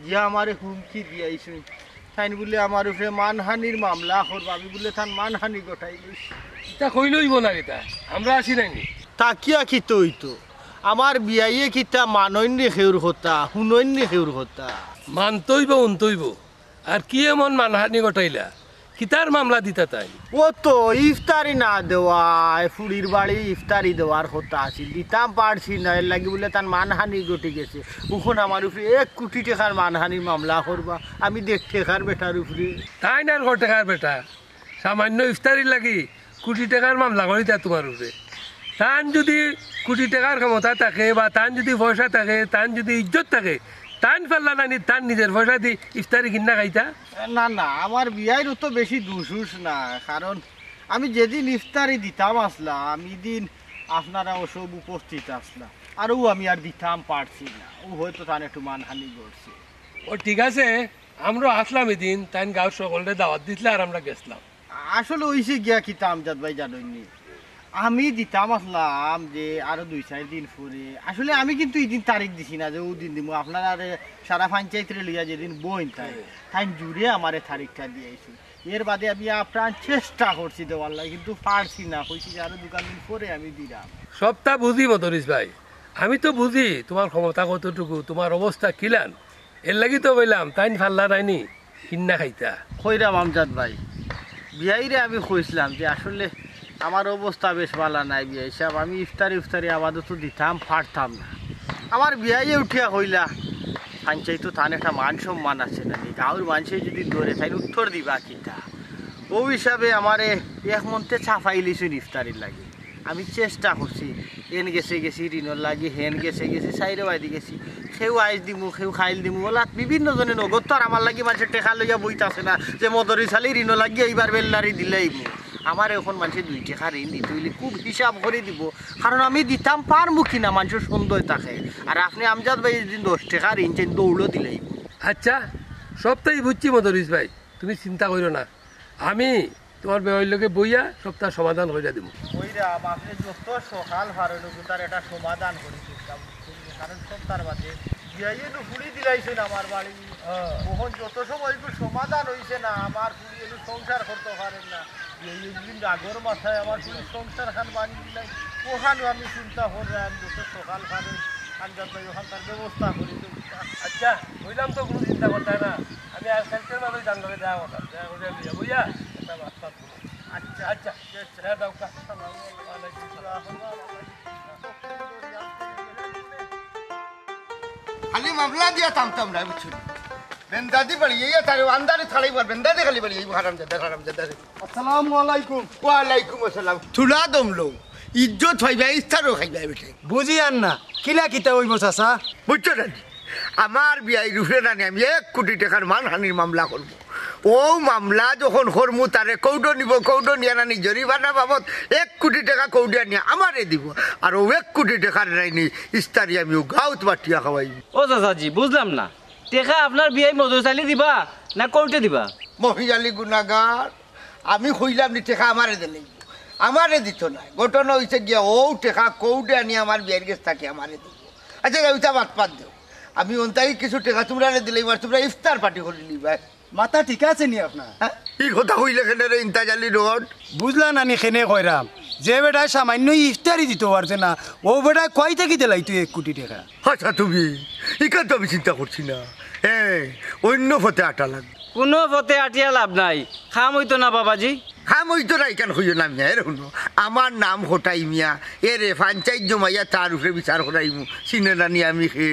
যে আমারে হুমকি দিয়াইছইন। তাইন বুলে আমার উপরে মানহানির মামলা করবা, আমি বুলে তান মানহানি ঘটাই লইছি। ইতা কইলে অইবো না কিতা? আমরা আছি নানি? থাকিয়া কিতা অইতো? আমার বিয়াইয়ে কিতা মানইন নি কেউর কথা, হুনইন নি কেউর কথা? মানতে অইবো, হুনতে অইবো। আর কি এমন মানহানি ঘটাইলা? কিতার মামলা দিতা তাইন? ও তো ইফতারি না দেওয়ায়, ফুড়ির বাড়ি ইফতারি দেওয়ার কথা আছিল, দিতাম পারছি না, এর লাগি বুলে তান মানহানি ঘটি গেছে। অখন আমার উপরে এক কোটি টেকার মানহানির মামলা করবা, আমি দেখ টেকার বেটার উপরে। তাইন আর কয় টেকার বেটা, সামাইন্য ইফতারির লাগি কোটি টেকার মামলা করিতা তুমার উপরে। তান যুদি কোটি টেকার ক্ষমতা থাকে বা তান যুদি পয়সা থাকে, তান যুদি ইজ্জত থাকে, তান পারলা নানি তান নিজের পয়সাদি ইফতারি কিন্না খাইতা? না, না, আমার বিয়াইর তো বেশি দুষ উষ না, কারণ আমি যেদিন ইফতারি দিতাম আছলাম, ইদিন আপনারা অউ সব উপস্থিত আছলা, আর অউ আমি আর দিতাম পারছি না, অউ হয়তো তান একটু মানহানি ঘটছে। ও ঠিক আছে, আমরা আছলাম ইদিন, তাইন গাঁওর সকলরে দাওয়াত দিছলা আর আমরা গেছলাম। আসলে অইছে গিয়া কিতা আমজাদ ভাই জানইন নি, আমি দিতাম আছলাম যে আরো দুই চাইর দিন পরে। আসলে আমি কিন্তু ইদিন তারিখ দিছি না যে অউ দিন দিমু, আপনারারে সারা পঞ্চায়েতরে লইয়া যেদিন বইন তাইন, তাইন জুরে আমারে তারিখটা দিয়াইছইন। এর বাদে আমি আপ্রাণ চেষ্টা করছি দেওয়ার লাগি, কিন্তু পারছি না, কইছি যে আরো দুইখান দিন পরে আমি দিরাম। সবতা বুঝি মদরিছ ভাই, আমি তো বুঝি তুমার ক্ষমতা কতটুকু, তুমার অবস্থা কিলান। এর লাগি তো কইলাম, তাইন পারলা নানি কিন্না খাইতা। কইরাম আমজাদ ভাই, বিয়াইরে আমি কইছলাম যে আসলে আমার অবস্থা বেশ ভালা নাই বিয়াই সাব, আমি ইফতারি উফতারি আপাতত দিতাম পারতাম না। আমার বিয়াইয়ে উঠিয়া কইলা, পঞ্চায়েতো তান একটা মান সম্মান আছে নানি, গাঁওর মানষে যুদি ধরে তাইন উত্তর দিবা কিতা? অউ হিসাবে আমারে এক মন্তে চাপাইলিছইন ইফতারির লাগি। আমি চেষ্টা করছি হেন গেছে গেছি ঋণর লাগি, হেন গেছে গেছি, চাইরোবায়দি গেছি। কেউ আইজ দিমু, কেউ কাইল দিমু, অলাত বিভিন্ন জনে নগদ। তো আর আমার লাগি মানষে টেকা লইয়া বইতাছে না যে মদরিছ আলী ঋণর লাগি এইবার বেল্লারি দিলাইমু। আমারে অখন মানষে দুই টেকা ঋণ দিতো অইলে খুব হিসাব করি দিবো, কারণ আমি দিতাম পারমু কিনা মানষর সন্দেহ থাকে। আর আপনে আমজাদ ভাইয়ে যেদিন দশ টেকা ঋণ চাইন, দৌড়ো দিলাইমু। আচ্ছা, সবতাউ বুঝছি মদরিছ ভাই, তুমি চিন্তা করিও না, আমি তুমার বেয়াইর লগে বইয়া সবতা সমাধান করিয়া দিমু। কইরাম, আপনে যত সকাল পারইন অগুতার একটা সমাধান করি দিতাম, বুঝছইন নি? কারণ সবতার বাদে বিয়াইয়ে নু ফুড়ি দিলাইছইন আমার বাড়ি। অখন যত সময় অগুর সমাধান অইছে না, আমার ফুড়ি অখন সংসার করতো পারের না। বিয়াইয়ে অগুর রাগর মাথায় আমার ফুড়ির সংসার খান ভাঙি দিলাইন। অখানউ আমি চিন্তা করিরাম, যত সকাল পারইন আমজাদ ভাই অখানতার ব্যবস্থা করি দিতাম। আচ্ছা, কইলাম তো কুনু চিন্তা করতায় না। আমি আইজ কাইলকের মাঝে তান লগে দেখা করতাম, দেখা করিয়া লইয়া বইয়া একটা বাদ পাত করমু। আচ্ছা, আচ্ছা, আচ্ছা। যা, যাও, কা। ওয়ালাইকুম সালাম। খালি মামলা দিয়া থামতাম না, বুঝছো নি? বেন্দাদি বাড়ি, এই তারে আন্দারে ছাড়াইবার, বেন্দাদি খালি বাড়ি, এই হারামজাদা, হারামজাদা রে। আসসালামু আলাইকুম। ওয়ালাইকুম আসসালাম। থুড়া দম লও, ইজ্জত পাইবা, ইফতারও খাইবা বেটায়। বুঝিয়ার না, কিলা কিতা অইবো চাচা? বুঝছো না নি? আমার বিয়াইর উপরে নানি আমি এক কোটি টেকার মানহানির মামলা করমু। অউ মামলা যখন করমু, তারে কৌটো নিবো, কৌটো নিয়া নানি জরিমানা বাবদ এক কোটি টেকা কৌটো আনিয়া আমারে দিবো। আর অউ এক কোটি টেকার নানি ইফতারি আমি অউ গাউত বাটিয়া খাওয়াইমু। ও চাচাজি, বুঝলাম না, টেকা আপনার বিয়াই মদরিছ আলী দিবা না কৌটো দিবা? মহিয়ালি গুনাগার, আমি কইলাম নি টেকা আমারে দিলাইবো, আমারে দিতো নায়। ঘটনা অইছে গিয়া অউ টেকা কৌটো আনিয়া আমার বিয়াইর গেছ থাকি আমারে দিবো। আচ্ছা, যাও, ইতা বাদ পাত দেও। আমি অন থাকি কিছু টেকা তুমরারে দিলাইমু, আর তুমরা ইফতার পার্টি করিলিবায়। মাথা ঠিক আছে নি আপনার? হ্যাঁ? ই কথা কইলে কেনে রে ইন্তাজ আলী রড? বুঝলা না নি কেনে কইরাম? যে বেটায় সামান্য ইফতারি দিতো পারছে না, অউ বেটায় কই থাকি দিলাইতো এক কোটি টেকা? আচ্ছা তুমি, ইখান তো আমি চিন্তা করছি না। এ, অইন্য পথে আটা লাগবো। কুনু পথে আটিয়া লাভ নাই, কাম অইতো না বাবাজি। কাম অইতো না ইখান কইও না মিয়া, এরে হুনো, আমার নাম কটাই মিয়া, এরে পঞ্চাইত জমাইয়া তার উপরে বিচার করাইমু, চিনো না নি আমি কে?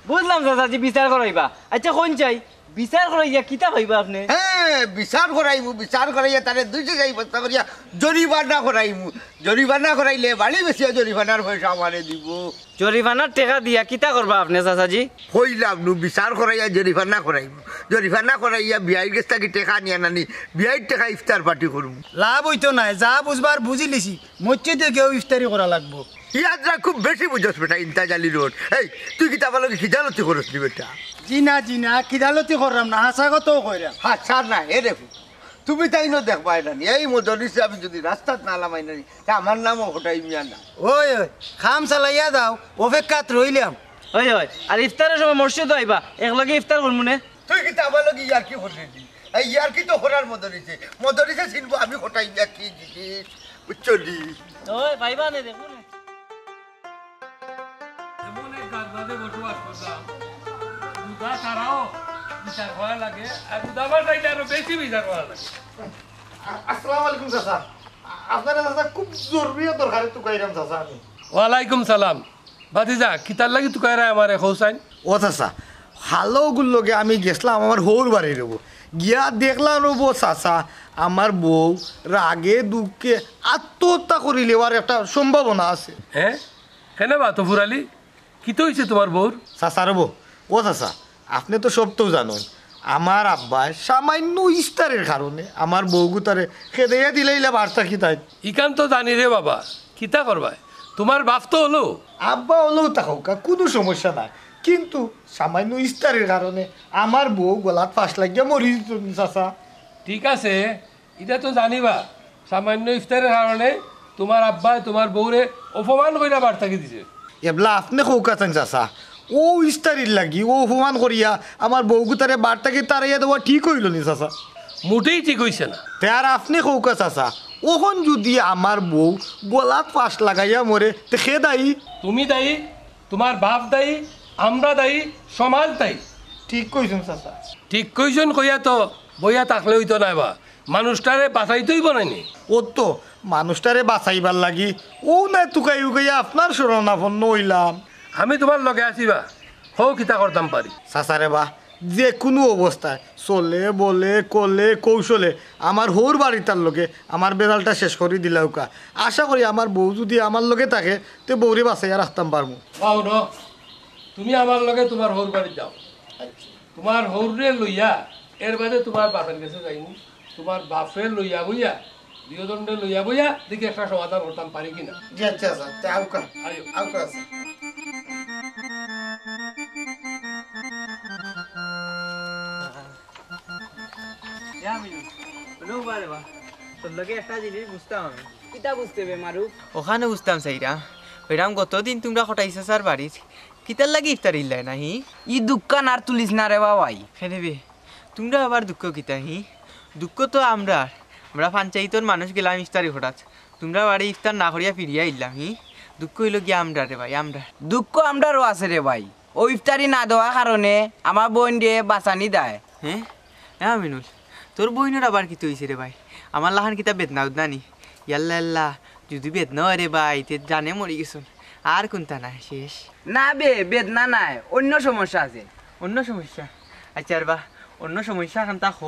বুঝলাম চাচাজি, বিচার করাইবা। আচ্ছা, কইন চাই, বিচার করাইয়া কিতা পাইবা আপনে? হ্যাঁ, বিচার করাইমু, বিচার করাইয়া তারে দুইশো চাইর বস্তা করিয়া জরিমানা করাইমু। জরিমানা করাইলে বাড়ি বেচিয়া জরিমানার পয়সা আমারে দিবো। জরিমানার টেকা দিয়া কিতা করবা আপনে চাচাজি? কইলাম নু, বিচার করাইয়া জরিমানা করাইমু। জরিমানা করাইয়া বিয়াইর গেছ থাকি টেকা নিয়া নানি, বিয়াইর টেকা ইফতার পার্টি করমু। লাভ অইতো নায়, যা বুঝবার বুঝিলিছি, মসজিদে গিয়াউ ইফতারি করা লাগবো। ইয়াদ রাখ, খুব বেশি বুঝস বেটা, ইন্তাজ আলী রড। এই, তুই কিতা আমার লগে খিজালতি করস নি বেটা? জি না, জি না, খিজালতি কররাম না, হাছা কথাউ কইরাম। হাছা না, এরে ফুত। তুমি তাইন দেখবায় নানি, এই মদরিছরে আমি যুদি রাস্তাত না লামাই নানি, তে আমার নামও কটাই মিয়া না। ওই, ওই, কাম চালাইয়া যাও, অপেক্ষাত রইলাম। ওই, ওই, আর ইফতারর সময় মসজিদো আইবা, একলগে ইফতার করমু নে। তুই কিতা আমার লগে ইয়ার্কি কররে নি? এই ইয়ার্কি তো করার মদরিছে। মদরিছে চিনবো আমি কটাই মিয়া কি জিনিস, বুঝছো নি? ওই, পাইবা নে, দেখমু নে। এমন এক গাছ বাদে বসবাস করতাম, গুদা তারাও বিচার করা লাগে, আর গুদা বাসাইলে আরো বেশি বিচার করা লাগে। আ-, আসসালামু আলাইকুম চাচা। আ-, আপনারে চাচা খুব জরুরি দরকারে তুকাইরাম চাচা আমি। ওয়ালাইকুম সালাম। ভাতিজা, কিতার লাগি তুকাইরায় আমারে কও চাইন? ও চাচা, হালগুর লগে আমি গেছলাম আমার হউর বাড়ির অবো। গিয়া দেখলাম অবো চাচা, আমার বউ রাগে দুঃখে আত্মহত্যা করিলিবার একটা সম্ভাবনা আছে। হ্যাঁ? কেনে বা তফুর আলী? কিতা অইছে তুমার বউর? চাচার অবো, ও চাচা, আপনে তো সবতাউ জানইন, আমার আব্বায় সামান্য ইফতারির কারণে আমার বউগুতারে খেদাইয়া দিলাইলা বাড়ি থাকি তাইন। ইখান তো জানি রে বাবা, কিতা করবায়? তুমার বাপ তো অলো। আব্বা অলেও থাকউক্কা, কুনু সমস্যা নাই, কিন্তু সামান্য ইফতারির কারণে আমার বউ গলাত ফাঁস লাগিয়া মরি যিতো নি চাচা। ঠিক আছে, ইটা তো জানিবা, সামান্য ইফতারির কারণে তুমার আব্বায় তুমার বউরে অপমান করিয়া বাড়ি থাকি দিছে। এবলা আপনে কউক্কা চাইন চাচা, অউ ইফতারির লাগি অউ অপমান করিয়া আমার বউগুতারে বাড়ি থাকি তাড়াইয়া দেওয়া ঠিক অইলো নি চাচা? মোটেই ঠিক অইছে না। তে আর আপনে কউক্কা চাচা, অখন যুদি আমার বউ গলাত ফাঁস লাগাইয়া মরে, তে কে দায়ী? তুমি দায়ী, তুমার বাপ দায়ী, আমরা দায়ী, সমাজ দায়ী। ঠিক কইছইন চাচা। ঠিক কইছইন কইয়া তো বইয়া থাকলে অইতো নায় বা, মানুষটারে বাঁচাইতে অইবো নানি? অউ তো, মানুষটারে বাঁচাইবার লাগি অউ নায় তুকাই উকাইয়া আপনার শরণাপন্ন অইলাম। আমি তুমার লগে আছি বা, কও কিতা করতাম পারি। চাচারে বা, যে কুনু অবস্থায় চলে, বলে, কলে, কৌশলে আমার হউর বাড়ির তার লগে আমার বেজালটা শেষ করি দিলাউক্কা। আশা করি আমার বউ যুদি আমার লগে থাকে, তে বউরে বাঁচাইয়া রাখতাম পারমু। অও হুনো, তুমি আমার লগে তুমার হউর বাড়িত যাও। তুমার হউররে লইয়া এর বাদে তুমার বাপের গেছে যাইমু। তুমার বাপরে লইয়া বইয়া, দুইওজনরে লইয়া বইয়া দেখি একটা সমাধান করতাম পারি কিনা। জি আচ্ছা, আচ্ছা, তে আউক্কা। আইও। আউক্কা, আচ্ছা। ইয়া মিনু, হুনো বা রে বা, তোর লগে একটা জিনিস বুঝতাম আমি। কিতা বুঝতে বে মারুফ? অখানে বুঝতাম চাইরাম, অইরাম গতদিন তুমরা কটাই চাচার বাড়িত, কিতার লাগি ইফতারি দিলায় না হি? ই দুঃখখান আর তুলিস না রে বা ভাই। কেনে বে, তুমরা আবার দুঃখ কিতা হি? দুঃখ তো আমরার, আমরা পঞ্চাইতর মানুষ গেলাম ইফতারি করাত, তুমরার বাড়ি ইফতার না করিয়া ফিরিয়া আইলাম হি? দুঃখ অইলো গিয়া আমরার রে ভাই, আমরার। দুঃখ আমরারও আছে রে ভাই। অউ ইফতারি না দেওয়ার কারণে আমার বইনরে বাঁচানি দায়। হে? হে আমিনুল, তোর বইনর আবার কিতা অইছে রে ভাই? আমার লাখান কিতা বেদনা উদনা নি? ইয়াল্লা আল্লা, যুদি বেদনা অয় রে ভাই, তে জানে মরি গেছইন। আর কুন্তা নাই, শেষ। না বে, বেদনা নায়, অইন্য সমস্যা আছে। অইন্য সমস্যা? আচ্ছা রে বা, অইন্য সমস্যা খান্তা ক,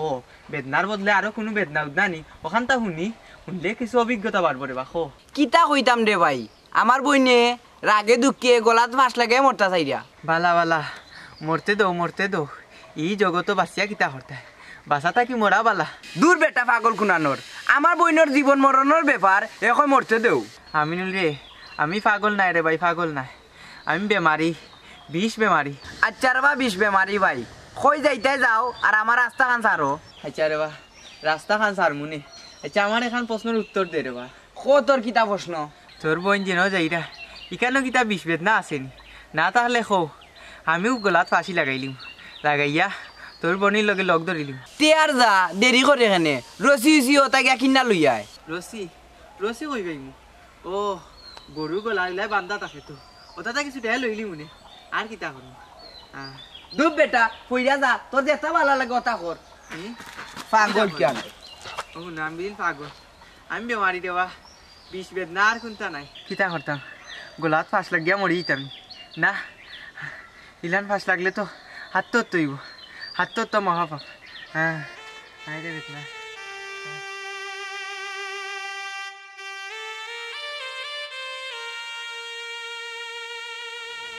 বেদনার বদলে আরো কুনু বেদনা উদনা নি? অখান্তা হুনি, হুনলে কিছু অভিজ্ঞতা বাড়বো রে বা, ক। কিতা কইতাম রে ভাই, আমার বইনে রাগে দুঃখে গলাত ফাঁস লাগাই মরতা চাইরা। বালা, বালা, মরতে দেও, মরতে দেও। ই জগতো বাঁচিয়া কিতা করতায়? বাঁচা থাকি মরা বালা। দূর বেটা পাগল কুনানর, আমার বইনর জীবন মরণর ব্যাপার, অখন মরতে দেও। আমিনুল রে, আমি পাগল নায় রে ভাই, পাগল নায়। আমি বেমারি, বিষ বেমারি। আচ্ছা রে বা, বিষ বেমারি ভাই, কই যাইতায় যাও, আর আমার রাস্তাখান ছাড়ো। আচ্ছা রে বা, রাস্তাখান ছাড়মু নে। আচ্ছা, আমার এখান প্রশ্নর উত্তর দে রে বা। ক তোর কিতা প্রশ্ন? তোর বইন যেন যাইরা, ইখানো কিতা বিষ বেদনা আছে নি? না থাকলে ক, আমিও গলাত ফাঁসি লাগাইলিমু, লাগাইয়া তোর বইনর লগে লগ ধরিলিমু। তে আর যা, দেরি করে কেনে, রশি উশি অতা গিয়া কিনা লইয়া আয়। রশি? রশি কই পাইমু? ও, গরুর গলা ইলা বান্ধা থাকে তো, অতাতা কিছু টেকা লইলিমু নে, আর কিতা করমু? আহ। ধুর বেটা, পইরা যা, তোর যেতা বালা লাগে অতা কর। হুম? পাগল কিতা কিয়া? ও না, আমি বিল পাগল। আমি বেমারি রে বা, বিষ বেদনা আর কুন্তা নাই। কিতা করতাম? গলাত ফাঁস লাগিয়া মরি যাইতাম। না, ইলান ফাঁস লাগলে তো হাত তো অইবো। হাত তো মহাপাপ। হ্যাঁ, হায় রে বেদনা।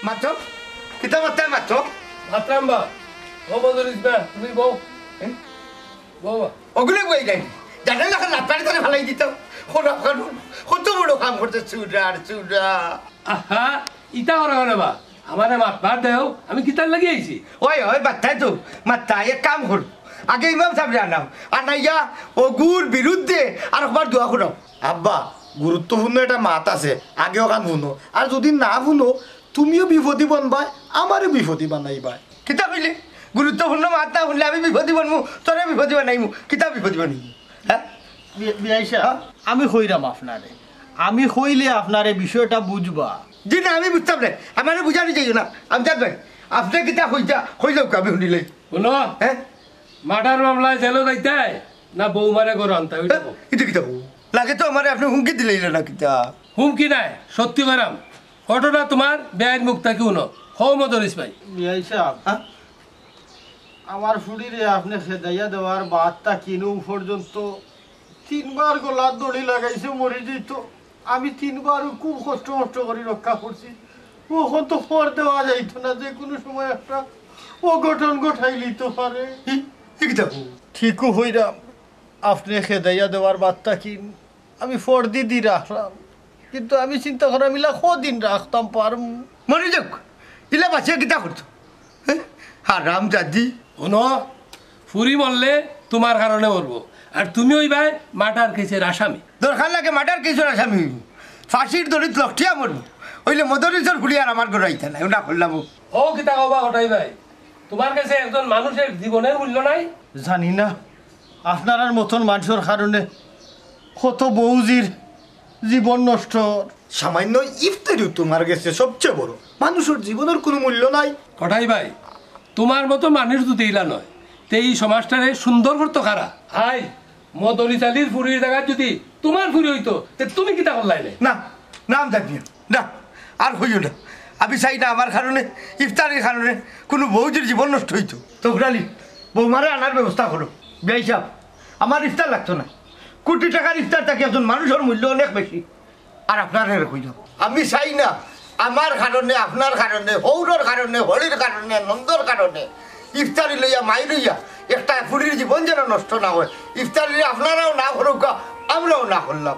মাতো, কিতা মাতো, মাতো? মাতরাম বা, ও বদলিস না, তুমি বও। এ? বও বা। অগুরে বই যাই। জানে না, লাপাড়ি ধরে ফালাই দিতাম। খোরা খানুন, কত বড় কাম করছে, চুরা আর চুরা। আহা, ইতা করা করে বা। আমারে মাফ বাদ দেও, আমি কিতার লাগি আইছি? ওই, ওই, বাত্তাই তো, মাত্তা, এক কাম কর। আগে ইমাম সাহেবরে আনাও। আনাইয়া অগুর বিরুদ্ধে আরকবার দোয়া করাও। আব্বা, গুরুত্বপূর্ণ একটা মাত আছে, আগে অখান হুনো। আর যুদি না হুনো, তুমিও বিপদি বনবায়, আমারেও বিপদি বানাইবায়। কিতা কইলে? গুরুত্বপূর্ণ মাত না হুনলে আমি বিপদি বনমু, তোরে বিপদি বানাইমু। কিতা বিপদি বানাইমু? হ্যাঁ? বি-, বিয়াই সাহেব, হ্যাঁ? আমি কইরাম আপনারে। আমি কইলে আপনারে বিষয়টা বুঝবা। জি না, আমি বুঝতাম না। আমারে বুঝানি যাইও না। আমজাদ ভাই, আপনে কিতা কইতা, কইলেও আমি হুনিলাই। হুনো, হ্যাঁ? মার্ডার মামলায় জেলো যাইতায় না বউ মারে ঘরো আনতায়, ওইটা কও। ইটা কিতা কও? লাগে তো আমারে আপনে হুমকি দিলাইলা না কিতা? হুমকি নায়, সত্যি কইরাম। ঘটনা তুমার বেয়াইর মুখ থাকি হুনো। কও মদরিছ ভাই। বিয়াই সাহেব, হ্যাঁ? আমার ফুড়িরে আপনে খেদাইয়া দেওয়ার বাদ থাকি নু পর্যন্ত তিনবার গলাত দড়ি লাগাইছে, মরি যাইতো। আমি তিনবারও খুব কষ্ট মষ্ট করি রক্ষা করছি। অখন তো ফর দেওয়া যাইতো না, যে কুনু সময় একটা অঘটন ঘটাইলিতো পারে। ই, ই কিতা কও? ঠিকউ কইরাম, আপনে খেদাইয়া দেওয়ার বাদ থাকি আমি ফর দি দি রাখলাম, কিন্তু আমি চিন্তা করাম ইলা কদিন রাখতাম পারমু? মরি যাউক, ইলা বাঁচিয়া কিতা করতো? হ্যাঁ? হারামজাদি। হুনো, ফুরি মরলে তুমার কারণে মরবো, আর তুমি অইবায় মার্ডার কেসের আসামি। দরকার লাগে মার্ডার কেসর আসামি অইমু, ফাঁসির দড়িত লটকিয়া মরমু, অইলে মদরিছর ফুড়ি আর আমার ঘরো আইতা নায়, ওটা করলাম। ও কিতা কও বা কটাই ভাই, তুমার গেছে একজন মানুষের জীবনের মূল্য নাই? জানি না, আপনারার মতন মানষর কারণে কত বউজির জীবন নষ্ট। সামান্য ইফতারিও তুমার গেছে সবচেয়ে বড়। মানুষর জীবনর কুনু মূল্য নাই। কটাই ভাই, তুমার মতো মানুষ যুদি ইলা নয়, তে ই সমাজটারে সুন্দর করতো কারা? আই, মদরিছ আলির ফুরির জাগাত যুদি তুমার ফুরি অইতো, তে তুমি কিতা করলায় নে? না, না, আমজাদ মিয়া, না, আর কইও না। আমি চাই না আমার কারণে, ইফতারির কারণে কুনু বউজির জীবন নষ্ট অইতো। তকরালি, বউমারে আনার ব্যবস্থা করো। বিয়াই সাব, আমার ইফতার লাগতো না। কুটি টেকার ইফতার থাকি একজন মানুষর মূল্য অনেক বেশি। আর আপনারে কইলাম, আমি চাই না আমার কারণে, আপনার কারণে, হউরর কারণে, হড়ির কারণে, নন্দর কারণে ইফতারি লইয়া, মাই লইয়া একটা ফুড়ির জীবন যেন নষ্ট না অয়। ইফতারি আপনারাও না করউক্কা, আমরাও না করলাম।